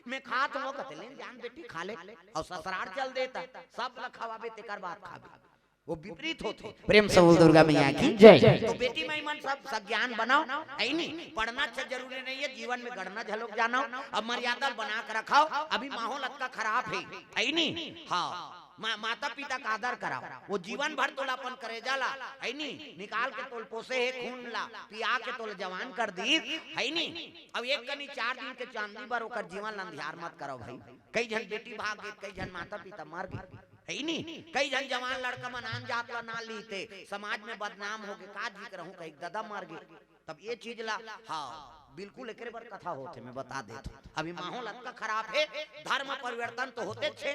मैं खात हों कथे, "ले जान बेटी खा ले," अउ ससुरार चल दे त सब ल खवाबे, तेकर बाद खाबे। वो विपरीत होथे। प्रेम से बोल दुर्गा मैया की जय। तो बेटी माई मन सब सज्ञान बनाव, है नी? पढ़ना अच्छा जरूरी नहीं हे, जीवन में गढ़ना झलोक जानव। अब मर्यादा ल बना के रखव। अभी माहौल अतका खराब हे, है नी? हाँ, मा-, माता पिता का आदर कराव। वो जीवन भर तोला अपन करेजा ला, है नी? निकाल के तोल पोसे हे खून ला, पिया के तोल जवान कर दीस, है नी? अब एक कनी चार दिन के चांदनी बर ओकर जीवन ला अंधियार मत कराव भई। कई झन बेटी भाग गे, कई झन माता पिता मर गे। है नी? कई झन जवान लड़का मन आन जात ला ना लीते, समाज में बदनाम होगे, का जिक्र हूँ कही ददा मर गे। तब ये चीज ला, हाँ, बिल्कुल एकरे बर कथा होथे, मैं बता देत हूँ। अभी माहौल अतका खराब हे, धर्म परिवर्तन तो होतेच हे,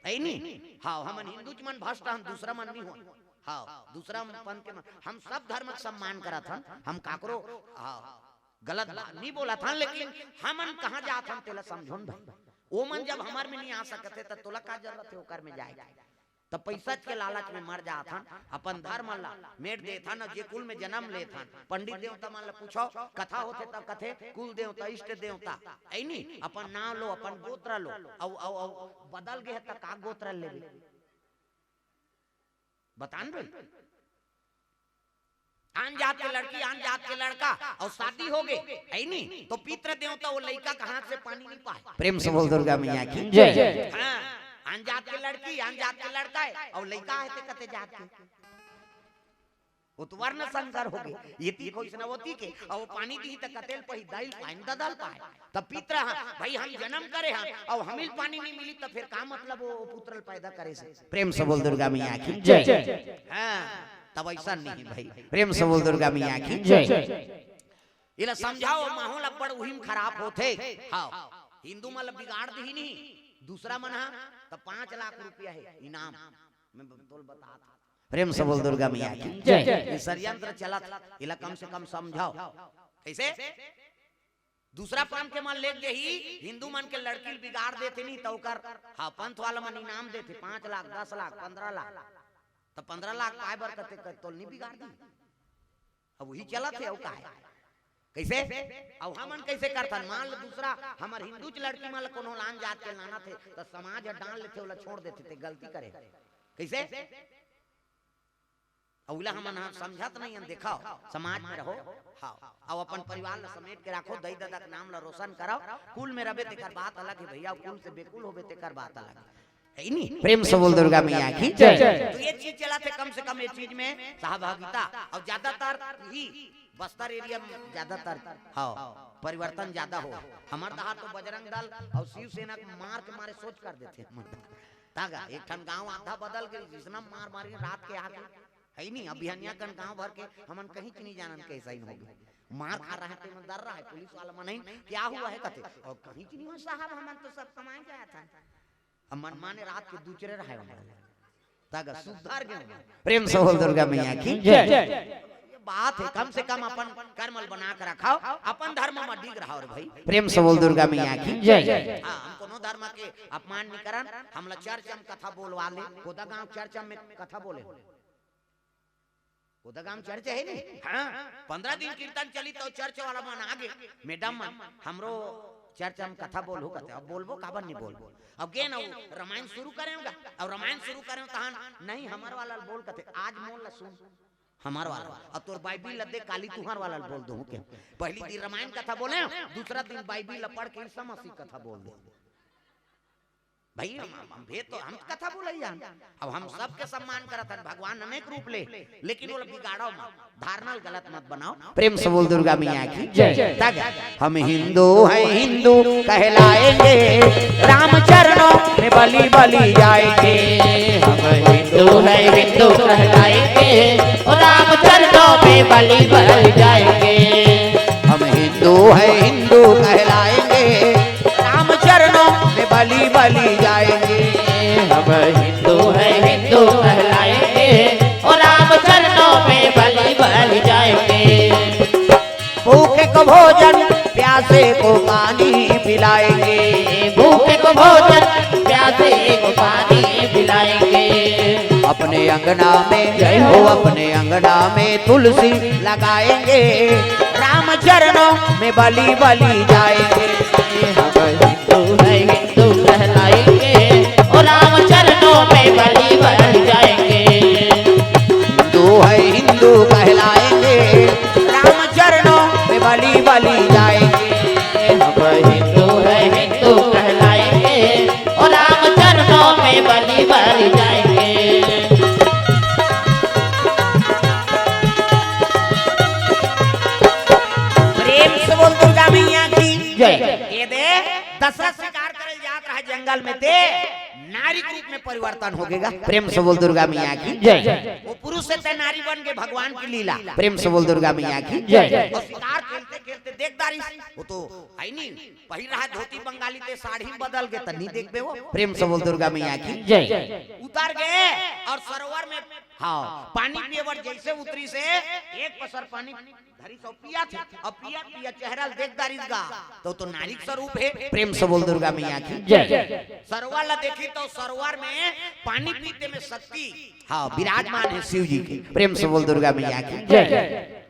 है नी? हाँ, हमन हिंदू मन भ्रष्ट हन, दूसरा मन नहीं हो। हाँ, दूसरा पंथ के मन, हम सब धर्म के सम्मान करत हन, हम काकरो, हाँ, गलत बात नहीं बोलत हन, लेकिन हमन कहाँ जात हन तेला समझोन भाई। ओ मन जब हमर में नहीं आ सकत हे, त तोला का जरूरत हे ओकर में जाए के? त पैसा के लालच में मर जात हन, अपन धर्म ला मेट देत हन, जे कुल में जन्म लेत हन। पंडित देवता मन ला पूछो, कथा होथे तब कथे, कुल देवता, इष्ट देवता, है नी? अपन नाम लो, अपन गोत्र लो, अउ, अउ, अउ बदल गे हे त का गोत्र लेबे? बतान भाई। आन जात के लड़की, आन जात के लड़का, अउ शादी होगे, हइ नी, तो पितृ देवता वो लइका के हाथ से पानी नइ पाय। प्रेम से बोल दुर्गा मैया की जय। हाँ, आन जात के लड़की, आन जात के लड़का हे, अउ लइका हे ते कते जात के। वो तो वर्ण संकर होगे। एती खोइस न ओती के, अउ पानी दिही त कते ल पाही, दाई ल पाय, ददा ल पाय। तब पितृ ह, भई हम जनम करे हन, अउ हमी ल पानी नइ मिली, त फेर का मतलब वो पुत्र ल पैदा करे से? प्रेम से बोल दुर्गा मैया की जय। हाँ, तब अइसन नइ हे भई। प्रेम से बोल दुर्गा मैया की जय। एला समझाव, माहौल अब्बड़ उही म खराब होथे। हाँ, हिंदू मन ल बिगाड़ दिही नहीं, दूसरा मन ह त पाँच लाख रुपया हे इनाम। मैं ब-, तोल बतात। प्रेम से बोल दुर्गा मैया की जय। ये षड्यंत्र चलत, एला कम से कम समझाव। कइसे? दूसरा पंथ के मन लेग जाही, हिंदू मन के लड़की ल बिगाड़ देथे नहीं, त ओकर, हाँ, पंथ वाला मन इनाम देथे, पाँच लाख, दस लाख, पन्द्रह लाख। त पन्द्रह लाख पाय बर कते, कते तोल नइ बिगाड़ दिही? अब उही चलत हे, अउ का हे? कइसे? अउ हमन कइसे करथन? मान ल दूसरा हमर हिंदूच लड़की मन ल कोनो लान जात के लानत हे, त समाज ह डांट लेथे, ओला छोड़ देथे, ते गलती करे। कइसे? अउ ओला हमन ह समझत नइ हन। देखव, समाज में रहव, हाँ, अउ अपन परिवार ल समेट के राखव, दई ददा के नाम ल रोशन करव। कुल में रबे तेकर बात अलग हे भइया, कुल से बेकुल होबे तेकर बात अलग हे। हइ नी? प्रेम से बोल दुर्गा मैया की जय। तो ये चीज चलत हे, कम से कम ये चीज में सहभागिता। अउ ज्यादातर ही बस्तर एरिया में ज्यादातर, हाँ, परिवर्तन ज्यादा हो। हमर डहर तो बजरंग दल अउ शिवसेना के मार के मारे सोच कर देथे। हमर तागा एक ठन गांव आधा बदल गे, जइसना मार मारी रात के आके। हइ नी? अब बिहनिया कन गांव भर के हमन कहीं च नइ जानन, कइसा ही होगे। मार खा रहा हे, ते मन डर रहा हे, पुलिस वाला मन, "नहीं, क्या हुआ है?" कथे, "अउ कहीं च नइ हुआ साहब, हमन तो सब कमाए जात हन।" अब मनमाने रात के दूसरे रहे होंगे। तागा सुधर गे होंगे। प्रेम से बोल दुर्गा मैया की जय। ये बात हे, कम से कम अपन कर्म ल बना के रखव, अपन धर्म म अडिग रहव रे भई। प्रेम से बोल दुर्गा मैया की जय। हाँ, हम कोनो धर्म के अपमान नइ करन, हमला चर्च म कथा बोलवा ले, कोदा गांव चर्च में कथा बोले। कोदा गांव चर्च हे नी? हाँ, पन्द्रह दिन कीर्तन चली त चर्च वाला मन आगे, मैडम मन, हमरो चर्च म कथा बोलहू कथे। अब बोलबो, काबर नइ बोलबो? अब गेन अउ रमायन सुरू करेंव गा, अउ रमायन सुरू करेंव तहन, "नहीं, हमर वाला ल बोल," कथे, "आज मोर ल सुन, हमर वाला, अउ तोर बाइबिल ल दे, काली तुंहर वाला ल बोल दूंहूं के।" पहिली दिन रमायन कथा बोलेंव, दूसरा दिन बाइबिल ल पढ़ के ईसा मसीह कथा बोल देंव। भई, हम, हम भेद तो, हम कथा बोलइया हन। अब हम सबके सम्मान करत हन, भगवान अनेक रूप ले, लेकिन ओला बिगाड़व मत, धारणा ल गलत मत बनाव। प्रेम से बोल दुर्गा मैया की जय। तग हम हिंदू हैं, हिंदू कहलाएंगे, राम चरणों में बलि बलि जाएंगे। हम हिंदू हैं, हिंदू कहलाएंगे, और राम चरणों में बलि बलि जाएंगे। हम हिंदू हैं, हिंदू कहलाएंगे, राम चरणों में बलि बलि जाएंगे। हम हिंदू हैं, हिंदू कहलाएंगे, और राम चरणों में बलि बलि जाएंगे। भूखे को भोजन, प्यासे को पानी पिलाएंगे। भूखे को भोजन, प्यासे को पानी पिलाएंगे। अपने अंगना में, जय हो, अपने अंगना में तुलसी लगाएंगे, राम चरणों में बलि बलि जाएंगे। हम हिंदू हैं, हिंदू कहलाएंगे, और राम चरणों में बलि बलि जाएंगे। हिंदू हैं, हिंदू कहलाएंगे, राम चरणों में बलि बलि जाएंगे। हम हिंदू हैं, हिंदू कहलाएंगे, और राम चरणों में बलि बलि जाएंगे। प्रेम से बोल दुर्गा मैया की जय। ये दे, दशरथ शिकार करे जात रहा जंगल में, ते नारी के रूप में परिवर्तन हो गेगा। प्रेम से बोल दुर्गा मैया की जय। वो पुरुष से ते नारी बन के, भगवान की लीला। प्रेम से बोल दुर्गा मैया की जय। और शिकार खेलते खेलते देख डारिस, वो तो हइ नी, पहिर रहा धोती बंगाली, ते साड़ी में बदल गे, त नइ देखबे वो। प्रेम से बोल दुर्गा मैया की जय। उतर गे अउ सरोवर में, हाँ, पानी पिए बर जइसे उतरिस, एक पसर पानी धरिस अउ पियत हे, अउ पियत पियत चेहरा ल देख डारिस गा, त तो नारी के स्वरूप हे। प्रेम से बोल दुर्गा मैया की जय। सरोवर ल देखिस त सरोवर में पानी पीते में शक्ति, हाँ, विराजमान हे शिव जी के। प्रेम से बोल दुर्गा मैया की जय।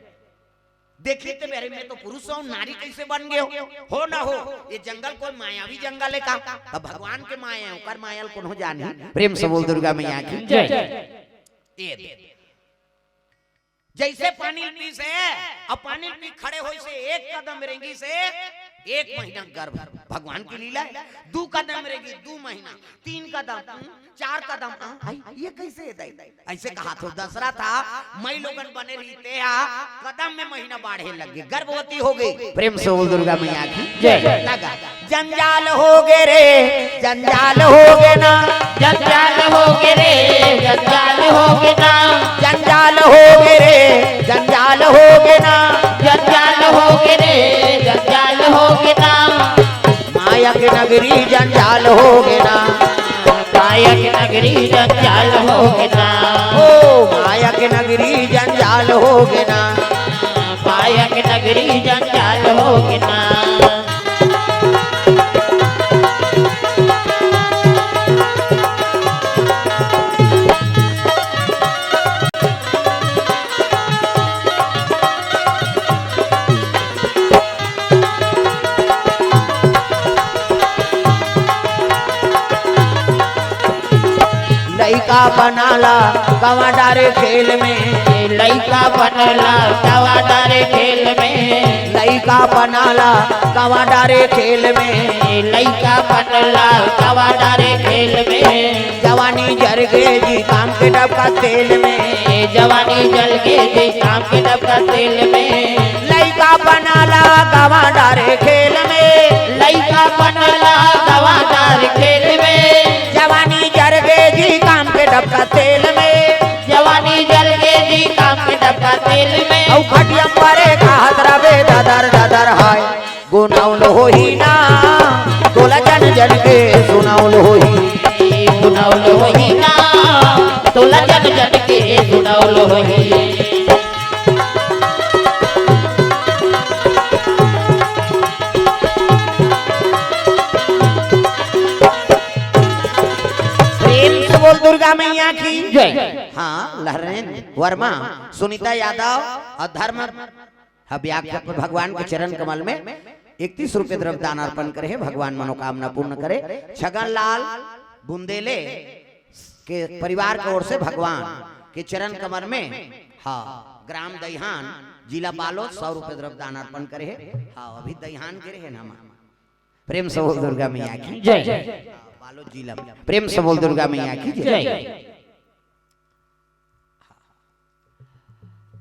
देखिस ते, "अरे, मैं तो पुरुष हूँ, नारी कइसे बन गेंव?" हो न हो, ये जंगल कोई मायावी जंगल हे का? त भगवान के माया हे, ओकर माया ल कोनो जानही। प्रेम से बोल दुर्गा मैया की जय। ये दे। जइसे पानी ल पीस हे, अब पानी ल पी खड़े होइस हे, एक कदम रेंगिस हे, एक महीना गर्भ। भगवान के लीला हे। दू कदम रेंगी, दू महीना, तीन कदम, हम्म, चार कदम, आ, आई, ये कइसे हे दाई? अइसे कहाथे दसरथ हा, मई लोगन बने रहिथे हा, कदम में महीना बाढ़े लग गे, गर्भवती हो गई। प्रेम से बोल दुर्गा मैया की जय। लगा। जंजाल हो गे रे, जंजाल हो गे ना। जंजाल हो गे रे, जंजाल हो गे ना। जंजाल हो गे रे, जंजाल हो गे ना। जंजाल हो गे रे, जंजाल हो गे ना। माया के नगरी जंजाल हो गे ना। माया के नगरी जंजाल हो गे ना। ओ, माया के नगरी जंजाल हो गे ना। माया के नगरी जंजाल हो गे ना। लइका बनाला गवा डारे खेल में। लइका बनाला गवा डारे खेल में। लइका बनाला गवा डारे खेल में। लइका बनाला गवा डारे खेल में। जवानी जर गे जी काम के डबका तेल में। जवानी जल गे जी काम के डबका तेल में। लइका बनाला गवा डारे खेल में। लइका बनाला गवा डारे खेल में। जवानी जर गे जी काम के डबका तेल में। जवानी जल गे जी काम के डबका तेल में। अउ खटिया परे कहत रबे ददर ददर हाय। गुनौल होही ना, तोला जन जन के सुनौल होही। गुनौल होही ना, तोला जन जन के सुनौल होही। प्रेम से बोल दुर्गा मैया की जय। हाँ, लहरेन वर्मा, सुनीता यादव अउ धर्म ह व्याख्या पर भगवान के चरण कमल में इकतीस रुपये द्रव्य दान अर्पण करे हे, भगवान मनोकामना पूर्ण करे। छगन लाल बुंदेले के परिवार के ओर से भगवान के चरण कमल में, हाँ, ग्राम दईहान, जिला बालोद, सौ रुपये द्रव्य दान अर्पण करे हे। हाँ, अभी दईहान गिरे हे ना माँ। प्रेम से बोल दुर्गा मैया की जय। बालोद जिला में। प्रेम से बोल दुर्गा मैया की जय। जय।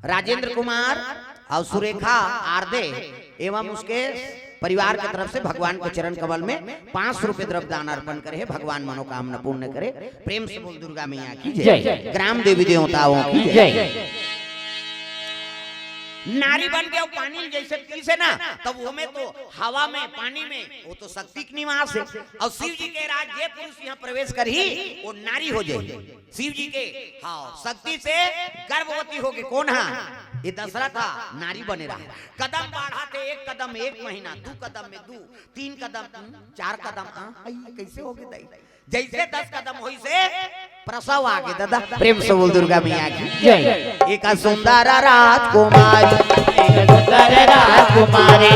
राजेंद्र कुमार अउ सुरेखा आरदे एवं उसके परिवार के तरफ से भगवान के चरण कमल में पाँच सौ रुपये द्रव्य दान अर्पण करे हे। भगवान मनोकामना पूर्ण करे। प्रेम से बोल दुर्गा मैया की जय। जय। ग्राम देवी देवताओं की जय। जय। नारी बन के अउ पानी ल जइसे पीस हे ना, तब ओमे तो हवा में, पानी में, वो तो शक्ति के निवास हे। अउ शिव जी के राज जे पुरुष यहाँ प्रवेश करही, वो नारी हो जाही। शिव जी के, हाँ, शक्ति से गर्भवती हो गे। कोन हा? ये दसरथ हा, नारी बने रहा। कदम बाढ़ाथे, एक कदम एक महीना, दू कदम में दू, तीन कदम, हम्म, चार कदम, हाँ, आई, कइसे हो गे दाई? जइसे दस कदम होइस हे, प्रसव आ गे दादा। प्रेम से बोल दुर्गा मैया की जय। एक सुंदर राजकुमारी, एक सुंदर राजकुमारी,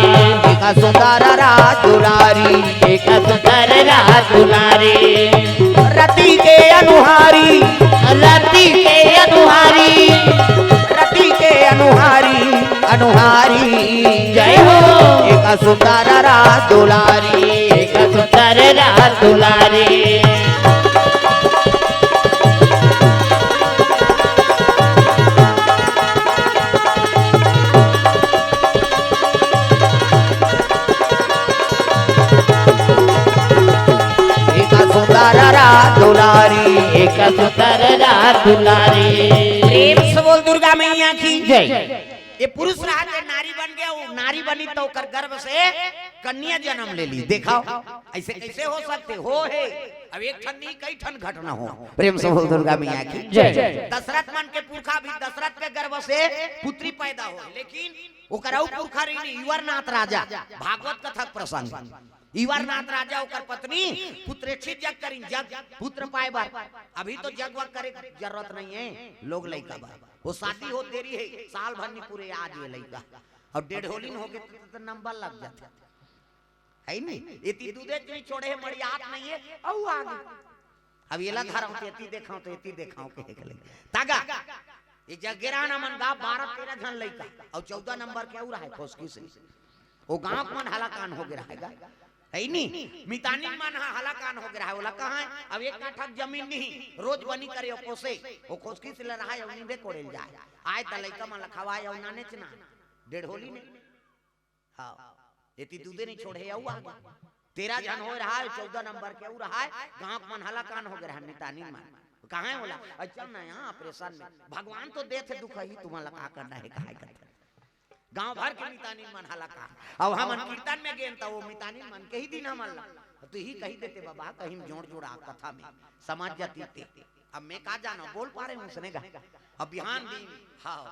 एक सुंदर राजदुलारी, एक सुंदर राजदुलारी। रति के अनुहारी, रति के अनुहारी, रति के अनुहारी, अनुहारी। जय हो। एक सुंदर राजदुलारी, एक सुंदर राजदुलारी। एक सुंदर राजदुलारी, एक सुंदर राजदुलारी। प्रेम से बोल दुर्गा मैया की जय। ये पुरुष रहा के नारी बन गया, वो नारी बनी तो ओकर गर्भ से कन्या जन्म ले ली। देखाओ, अइसे कइसे हो सकथे? हो हे। अब एक ठन नहीं, कई ठन घटना हो। प्रेम से बोल दुर्गा मैया की जय। दसरथ मन के पुरखा भी दसरथ के गर्भ से पुत्री पैदा हो, लेकिन ओकर अउ पुरखा रहिन इवरनाथ राजा, भागवत कथा के प्रसंग। इवरनाथ राजा ओकर पत्नी पुत्रेक्षित जग करिन, जग पुत्र पाए बर। अभी तो जग वग करे के जरूरत नहीं हे, लोग लइका बर। वो शादी हो देरी हे, साल भर नहीं पूरे आज ये लइका। अउ डेढ़ोलिन हो गे त, त नंबर लग जाथे। हे नहीं? एती दूधे नहीं छोड़े हे, मड़ियात नहीं हे, अउ आगे। अब एला धरम त एती देखाओ त एती देखाओ कहे के लगे। तागा। ये जगेराना मन गा बारह तेरह झन लइका, अउ चौदह नंबर के अउ रहय खोसकी से। ओ गांव के मन हलाकान हो गे रहय गा। हइ नी? मितानिन मन ह हलाकान हो गे रहय। ओला कहां हे? अब एक काठा के जमीन नहीं, रोज बनी करे अउ पोसे। ओ खोसकी से ल रहय अउ नींदे कोड़े ल जाय। आय त लइका मन ल खवाय अउ नानेच ना। डेढ़ोली ने। हां। एती दूदे नहीं छोड़े अउ आगे। तेरह झन होय रहय, चौदह नंबर के अउ रहय, गांव के मन हलाकान हो गे रहय, मितानिन मन। कहां हे ओला? अइ चल ना यहां ऑपरेशन में। भगवान तो देथे दुख ही, तुमन ला का करना हे, कहां हे करथे? गांव भर के मितानिन मन हलाकान। अब हमन कीर्तन में गेन त ओ मितानिन मन कहि दिन हमन ला। त इही कहि देते बबा, कहीं जोड़ जोड़ा कथा में समझ जाती ते। अब मैं का जानंव, बोल पारे हंव उसने गा। अब बिहान दिन, हां,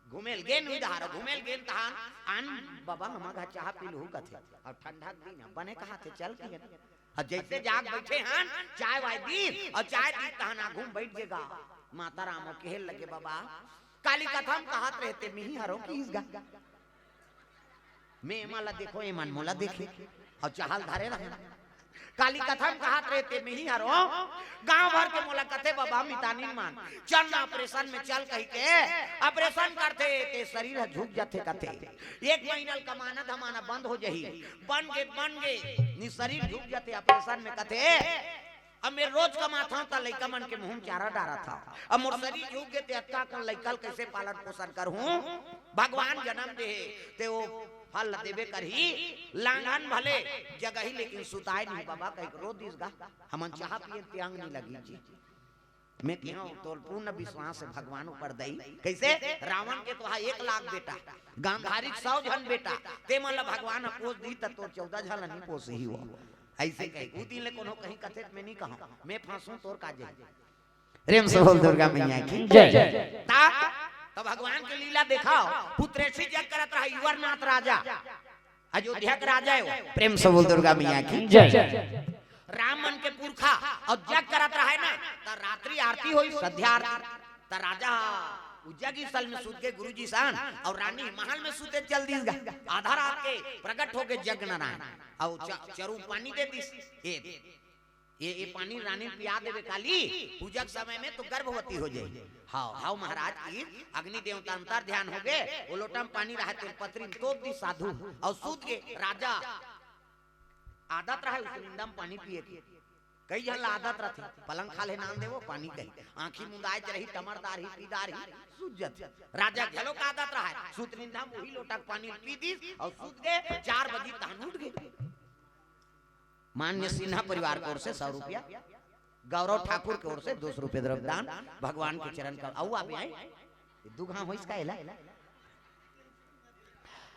घूमे ल गेन उधार, घूमे ल गेन तहान, आन बबा हमर घर चाह पी लूहू कथे। अब ठंडा के दिन हे, बने कहाथे चल किहन। अब जइसे जाग बइठे हन, चाय वाय दीस, अउ चाय दीस तहान आघू म बइठ गे गा। माता राम अउ कहे लगे बबा, काली कथा म कहात रहे ते मिही हरंव किहिस गा। मैं एमन ला देखंव, एमन मोला देखे, अउ चाह ल धरे रहय। काली कथा म कहात रहे ते मिही हरंव, गांव भर के मोला कथे बबा मितानिन मन, चल ना ऑपरेशन में चल कहिके, ऑपरेशन करथे ते शरीर ह झुक जाथे कथे। एक महीना ल कमाना धमाना बंद हो जाही। बन गे, बन गे, नि शरीर झुक जाथे ऑपरेशन में कथे। अब मैं रोज कमाथंव त लइका मन के मुंह म चारा डारथंव। अब मोर शरीर झुक गे ते अतका कन लइका ल कइसे पालन पोषण करहूं? भगवान जनम दे हे, ते ओ फल ल देबे करही। लांघन भले जगही लेकिन सुताय नहीं बबा कहिके रो दीस गा। हमन चाह पियन ते अंग नहीं लगिस जी। मैं किहंव तोर पूर्ण विश्वास हे भगवान ऊपर दई। कइसे? रावण के तो हा एक लाख बेटा, गांधारी के सौ झन बेटा, ते मन ल भगवान ह पोस दीस त तोर चौदह झन ल नहीं पोसही ओ। अइसे कहे। उ दिन ले कोनो कहीं कथे त मैं नहीं कहंव, मैं फंसहूं तोर का जही। प्रेम से बोल दुर्गा मैया की जय। ता, त भगवान के लीला देखव, पुत्रेसी जग करत रहय युवरनाथ राजा, अयोध्या के राजा हे ओ। प्रेम से बोल दुर्गा मैया की जय। राम मन के पुरखा अउ जग करत रहय ना, त रात्रि आरती होइस, संध्या आरती। त राजा ह उ जगिस, सल में सुत गे गुरुजी सन, अउ रानी महल में सुते चल दीस गा। आधा रात के प्रगट हो गे जग नारायण, अउ च-, चरू पानी दे दीस। ए, ए, ए पानी रानी ल पिया देबे काली, पूजा के समय में तो गर्भवती हो जाही। हाव, हाव महाराज की अग्नि देवता अंतर ध्यान हो गे, ओ लोटा म पानी रहय तेला पतरी म तोप दीस साधु, अउ सुत गे राजा। आदत रहय उस निंदा म पानी पिए के, कई झन ला आदत रथे, पलंग खाल्हे नान देवो, पानी कही, आंखी मुंदाय रही, टमरदार ही, पीदार ही, सुत जथे। राजा घलो का आदत रहय, सुत निंदा म उही लोटा के पानी ल पी दीस अउ सुत गे, चार बजी तहान उठ गे। मान्य सिन्हा परिवार के ओर से सौ रुपया, गौरव ठाकुर के ओर से दो सौ रुपया द्रव्य दान, भगवान के चरण का अउ आबे आए, दू घाव होइस का एला?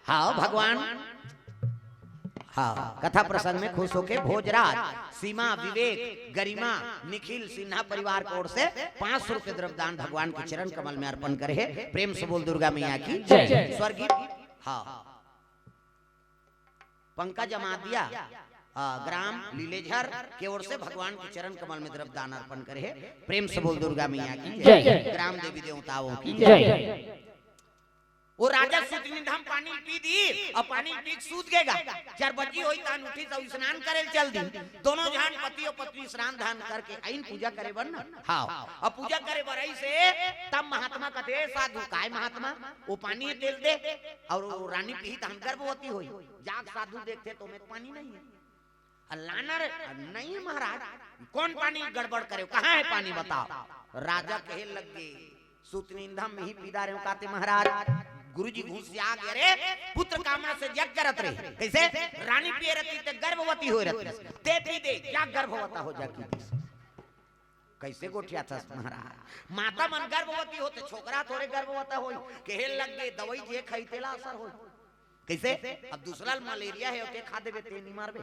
हाव भगवान, हाव कथा प्रसंग में खुश होके भोजराज, सीमा, विवेक, गरिमा, निखिल सिन्हा परिवार के ओर से पाँच सौ रुपया द्रव्य दान भगवान के चरण कमल में अर्पण करे हे। प्रेम से बोल दुर्गा मैया की जय। स्वर्गीय, हाव पंकज अमादिया, अ, ग्राम लीलेझर के ओर से भगवान के चरण कमल में द्रव्य दान अर्पण करे हे। प्रेम से बोल दुर्गा मैया की जय। जय। ग्राम देवी देवताओं की जय। जय। ओ राजा सुतनी धाम पानी पी दीस अउ पानी पी के सूत गे गा। चार बजी होइस तहान उठिस अउ स्नान करे ल चल दीस। दोनों झन पति अउ पत्नी स्नान ध्यान करके आइन पूजा करे बर ना। हाव। अब पूजा करे बर आइस हे, तब महात्मा कथे, "साधु, काय महात्मा? ओ पानी तेला दे।" अउ ओ रानी पीही तहान गर्भवती होही। जाके साधु देखथे त ओमे पानी नहीं हे। अ लाना रे, अ नहीं महाराज, कोन पानी गड़बड़ करे हो? कहाँ हे पानी बताव? राजा कहे लग गे, "सुतनी धाम में ही पी डारे हंव काते महाराज।" गुरुजी घुसिया गे, "अरे पुत्र कामना से यज्ञ करत रहे।" कइसे? रानी पिए रहती ते गर्भवती होए रहती, ते पी दे, या गर्भवती हो जाती। कइसे गोठियाथस महाराज? माता मन गर्भवती होथे, छोकरा थोरे गर्भवती होही। कहे लग गे, "दवई जे खाही तेला असर होही।" कइसे? अब दूसरा ल मलेरिया हे, ओके खा देबे, ते नहीं मरबे,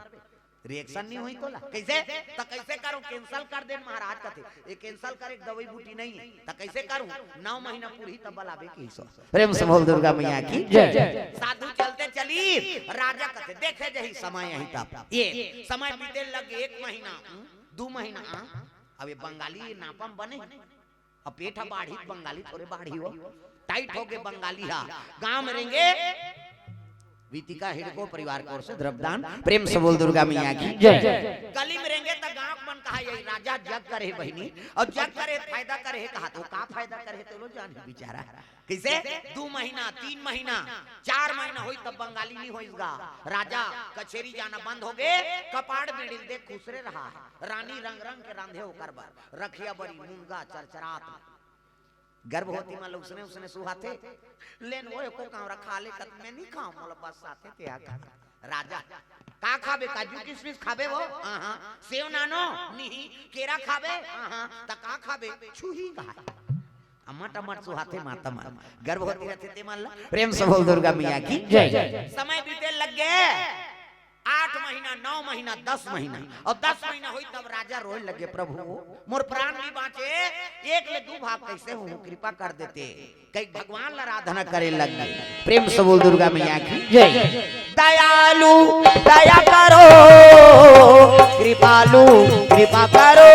reaction नहीं होही तोला। कइसे? त कइसे करंव? Cancel कर देन महाराज कथे। ए cancel करे के दवई बूटी नहीं हे, त कइसे करंव? नौ महीना पूरही तब बलाबे किहिस। प्रेम से बोल दुर्गा मैया की जय। साधु चलते चलिस, राजा कथे, "देखे जही समय यही तब।" ए समय बीते लग गे, एक महीना, दू महीना, अब ए बंगाली नापा म बने हे। अब पेट ह बाढ़ही त बंगाली थोरे बाढ़ही हो। Tight हो गे बंगाली ह। गांव में रेंगे, वितिका हिड़को परिवार कोर से द्रव्यदान। प्रेम से बोल दुर्गा मैया की जय। गली में रेंगे त गांव के मन कहा, "यही राजा जग करे हे बहिनी, अउ जग करे हे, फायदा करे हे," कहा तो का फायदा करे हे, तो लो जान बेचारा। कइसे? दू महीना, तीन महीना, चार महीना होई तब बंगाली नहीं होइस गा। राजा कचेरी जाना बंद हो गे, कपाड़ बेड़िल दे खुसरे रहा हे। रानी रंग रंग के रांधे ओकर बर, रखिया बरी, मुनगा, चरचरात। गर्भवती मन ल उसने उसने सुहाथे। लेन वो एको कांवरा खा ले, कत मैं नहीं खाऊं, मोला बस आथे ते आ खा। राजा, "का खाबे? काजू किशमिश खाबे वो?" "हाँ, हाँ।" "सेव नानो?" "नहीं।" "केरा खाबे?" "हाँ, हाँ।" "त का खाबे?" "छुही खाए।" अमट अमट सुहाथे माता मन। गर्भवती रथे ते मन ला। प्रेम से बोल दुर्गा मैया की जय। समय बीते लग गे। आठ महीना, नौ महीना, दस महीना, अउ दस महीना होई तब राजा रोए लगे, "प्रभु, मोर प्राण नहीं बांचे, एक ले दू भाग कइसे होहूं, कृपा कर देते।" कई भगवान ला आराधना करे लगे। प्रेम से बोल दुर्गा मैया की जय। दयालु दया करो, कृपालु कृपा करो।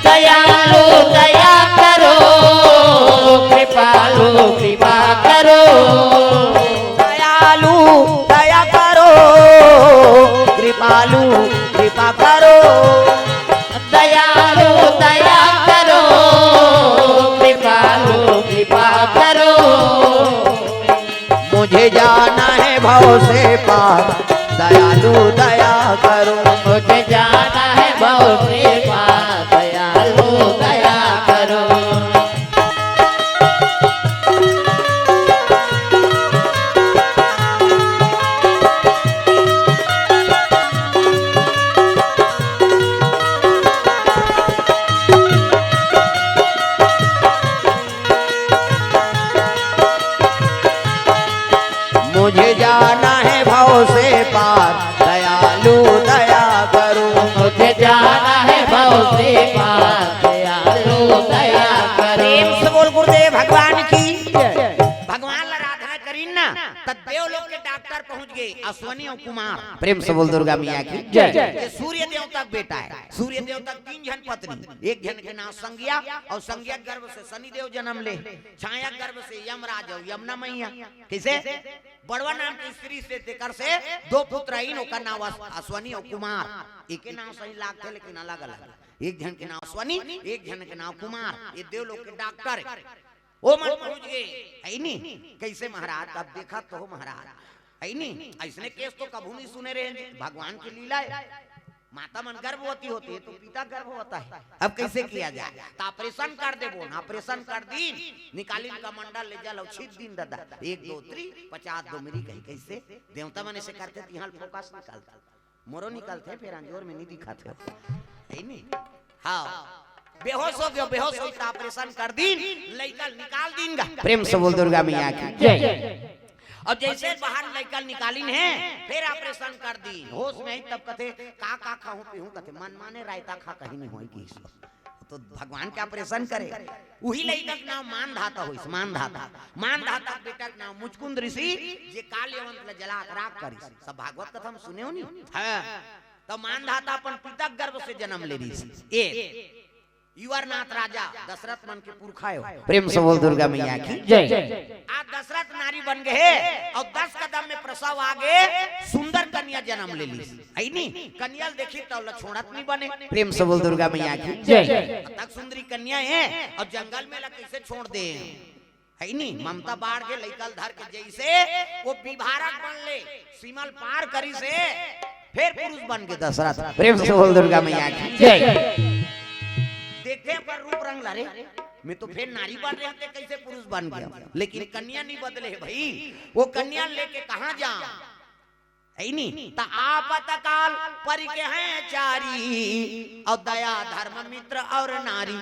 दयालु दया करो, कृपालु कृपा करो। दयालु दया करो, कृपालु कृपा करो। दयालु दया करो, कृपालु कृपा करो। मुझे जाना है भव से पार, दयालु दया करो। मुझे जाना है भव से पार, दयालु दया करो। मुझे जाना है भव से पार, दयालु दया करो। मुझे जाना है भव से पार, दयालु दया करो। प्रेम से बोल गुरुदेव भगवान की। भगवान ला आराधना करीन ना, त देव लोग के डॉक्टर पहुंच गे, अश्वनी अउ कुमार। प्रेम से बोल दुर्गा मैया की जय। ये सूर्य देवता के बेटा हे। सूर्य देवता के तीन झन पत्नी, एक झन के नाम संज्ञा, अउ संज्ञा गर्भ से शनि देव जन्म ले, छाया गर्भ से यमराज अउ यमुना मैया। कइसे? बड़वा नाम के स्त्री से, तेकर से दो पुत्र आइन, ओकर नाम अस-, अश्वनी अउ कुमार। एके नाम सही लागथे, लेकिन अलग-अलग। एक झन के नाम अश्वनी, एक झन के नाम कुमार। ये देव लोग के डॉक्टर हे। ओ मन पहुंच गे, हे नी? कइसे महाराज? अब देखा तो हो महाराज, हे नी? अइसने केस तो कभू नहीं सुने रहे, भगवान की लीला हे। माता मन गर्भवती होथे तो पिता गर्भ होथे। अब कइसे किया जाय? त ऑपरेशन कर देबो ना, ऑपरेशन कर दीन, निकालिन कमंडल ले जल अउ छींच दीन ददा। एक दो त्री, पचास दो मेरी कही। कइसे? देवता मन अइसे करथे, तिहां फोकस निकलथे, मोरो निकलथे, फेर अंजोर में नहीं दिखाथे। हे नी? हाँ, बेहोश हो गयो, बेहोश होइस त ऑपरेशन कर दीन, लइका ल निकाल दीन गा। प्रेम से बोल दुर्गा मैया की जय। अउ जइसे बाहर लइका ल निकालिन हे, फेर ऑपरेशन कर दीन। होश में आइस तब कथे, "का, का खाहूं पीहूं?" कथे, "मनमाने रायता खा, कहीं नहीं होय।" तो भगवान के ऑपरेशन करे। उही लइका के नाम मानधाता होइस, मानधाता। मानधाता के बेटा के नाम मुचकुंद ऋषि, जे काल यवन ल जला के राख करिस। सब भागवत कथा में सुने हो नी? हाँ। त मानधाता अपन पिता के गर्भ से जन्म ले रिहिस। ए, युवरनाथ राजा दशरथ मन के पुरखा हे। प्रेम से बोल दुर्गा मैया की जय। आज दशरथ नारी बन गे हे अउ दस कदम में प्रसव आ गे, सुंदर कन्या जन्म ले लिस। हे नी? कन्या ल देखिस त ओला छोड़त नहीं बने। प्रेम से बोल दुर्गा मैया की जय। अतक सुंदरी कन्या हे अउ जंगल में ला कइसे छोड़ दे? हे नी? ममता बाढ़ गे, लइका ल धर के जइसे ओ विभारक बन ले, सीमा ल पार करिस हे, फेर पुरुष बन गे दशरथ। प्रेम से बोल दुर्गा मैया की जय। देखे पर रूप रंग ला रे, मैं तो फेर नारी बन रहे थे, कइसे पुरुष बन गया? लेकिन कन्या नहीं बदले हे भई, ओ कन्या ल लेके कहां जा? हे नी? त आपतकाल परि के हैं चारी, अउ दया धर्म मित्र अउ नारी।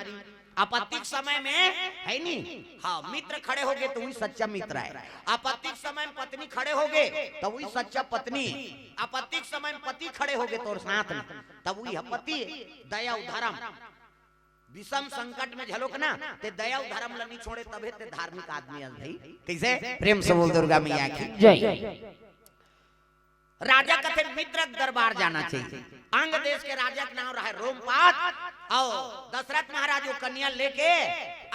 आपत्ति के समय में, हे नी? हाँ, मित्र खड़े हो गे त उही सच्चा मित्र हे। आपत्ति के समय में पत्नी खड़े हो गे त उही सच्चा पत्नी। आपत्ति के समय में पति खड़े हो गे तोर साथ में, तब उही ह पति। दया अउ धर्म। विषम संकट में घलोक ना, ते दया अउ धर्म ल नहीं छोड़े, तभे ते धार्मिक आदमी अस भई। कइसे? प्रेम से बोल दुर्गा मैया की जय। राजा कथे मित्र के दरबार जाना चाहिए। अंग देश के राजा के नाम रहे रोमपाद, अउ दशरथ महाराज वो कन्या लेके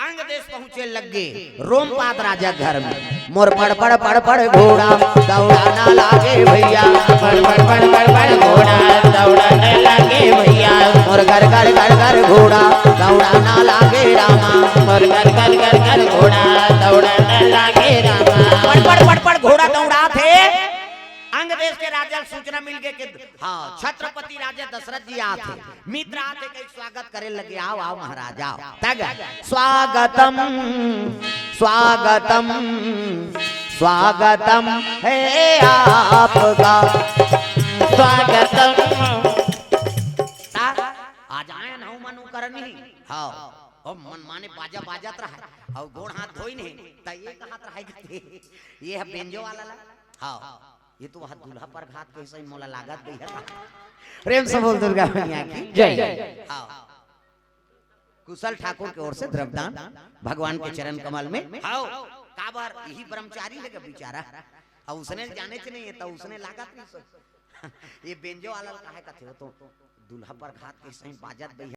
अंग देश पहुंचे लग गे। रोमपाद राजा घर में मोर पड़ पड़ पड़ पड़ घोड़ा दौड़ाना लागे भैया। पड़ पड़ पड़ पड़ पड़ घोड़ा दौड़ाने लगे भैया। मोर घर घर घर घर घोड़ा दौड़ाना लागे रामा। मोर घर घर घर घर घोड़ा दौड़ाने लगे रामा। पड़ पड़ पड़ पड़ घोड़ा दौड़ाथे। अंग देश के राजा ल सूचना मिल गे कि हाँ, छत्रपति राजा दशरथ जी आथे, मित्र आथे, कई स्वागत करे लगे, आओ, आओ महाराज, आओ। तग स्वागतम, स्वागतम, स्वागतम है आपका। स्वागतम। ता, आज आयन हूँ मनु करनी। हाँ, ओ मन माने बाजा बाजत रहा, अउ गोड़ हाथ धोई नहीं, त ये कहत रहा कि ये है बेंजो वाला ला। हाँ, ये तो वह दूल्हा परघात के सही मोला लागत गई है। प्रेम से बोल दुर्गा मैया की जय। हाँ, कुशल ठाकुर के ओर से द्रव्यदान भगवान के चरण कमल में। हाँ, काबर यही ब्रह्मचारी है बेचारा, अउ उसने जाने च नहीं है, तो उसने लागत नहीं सो। ये बेंजो वाला काहे कथे हो तो दूल्हा परघात के सही बाजत गई है।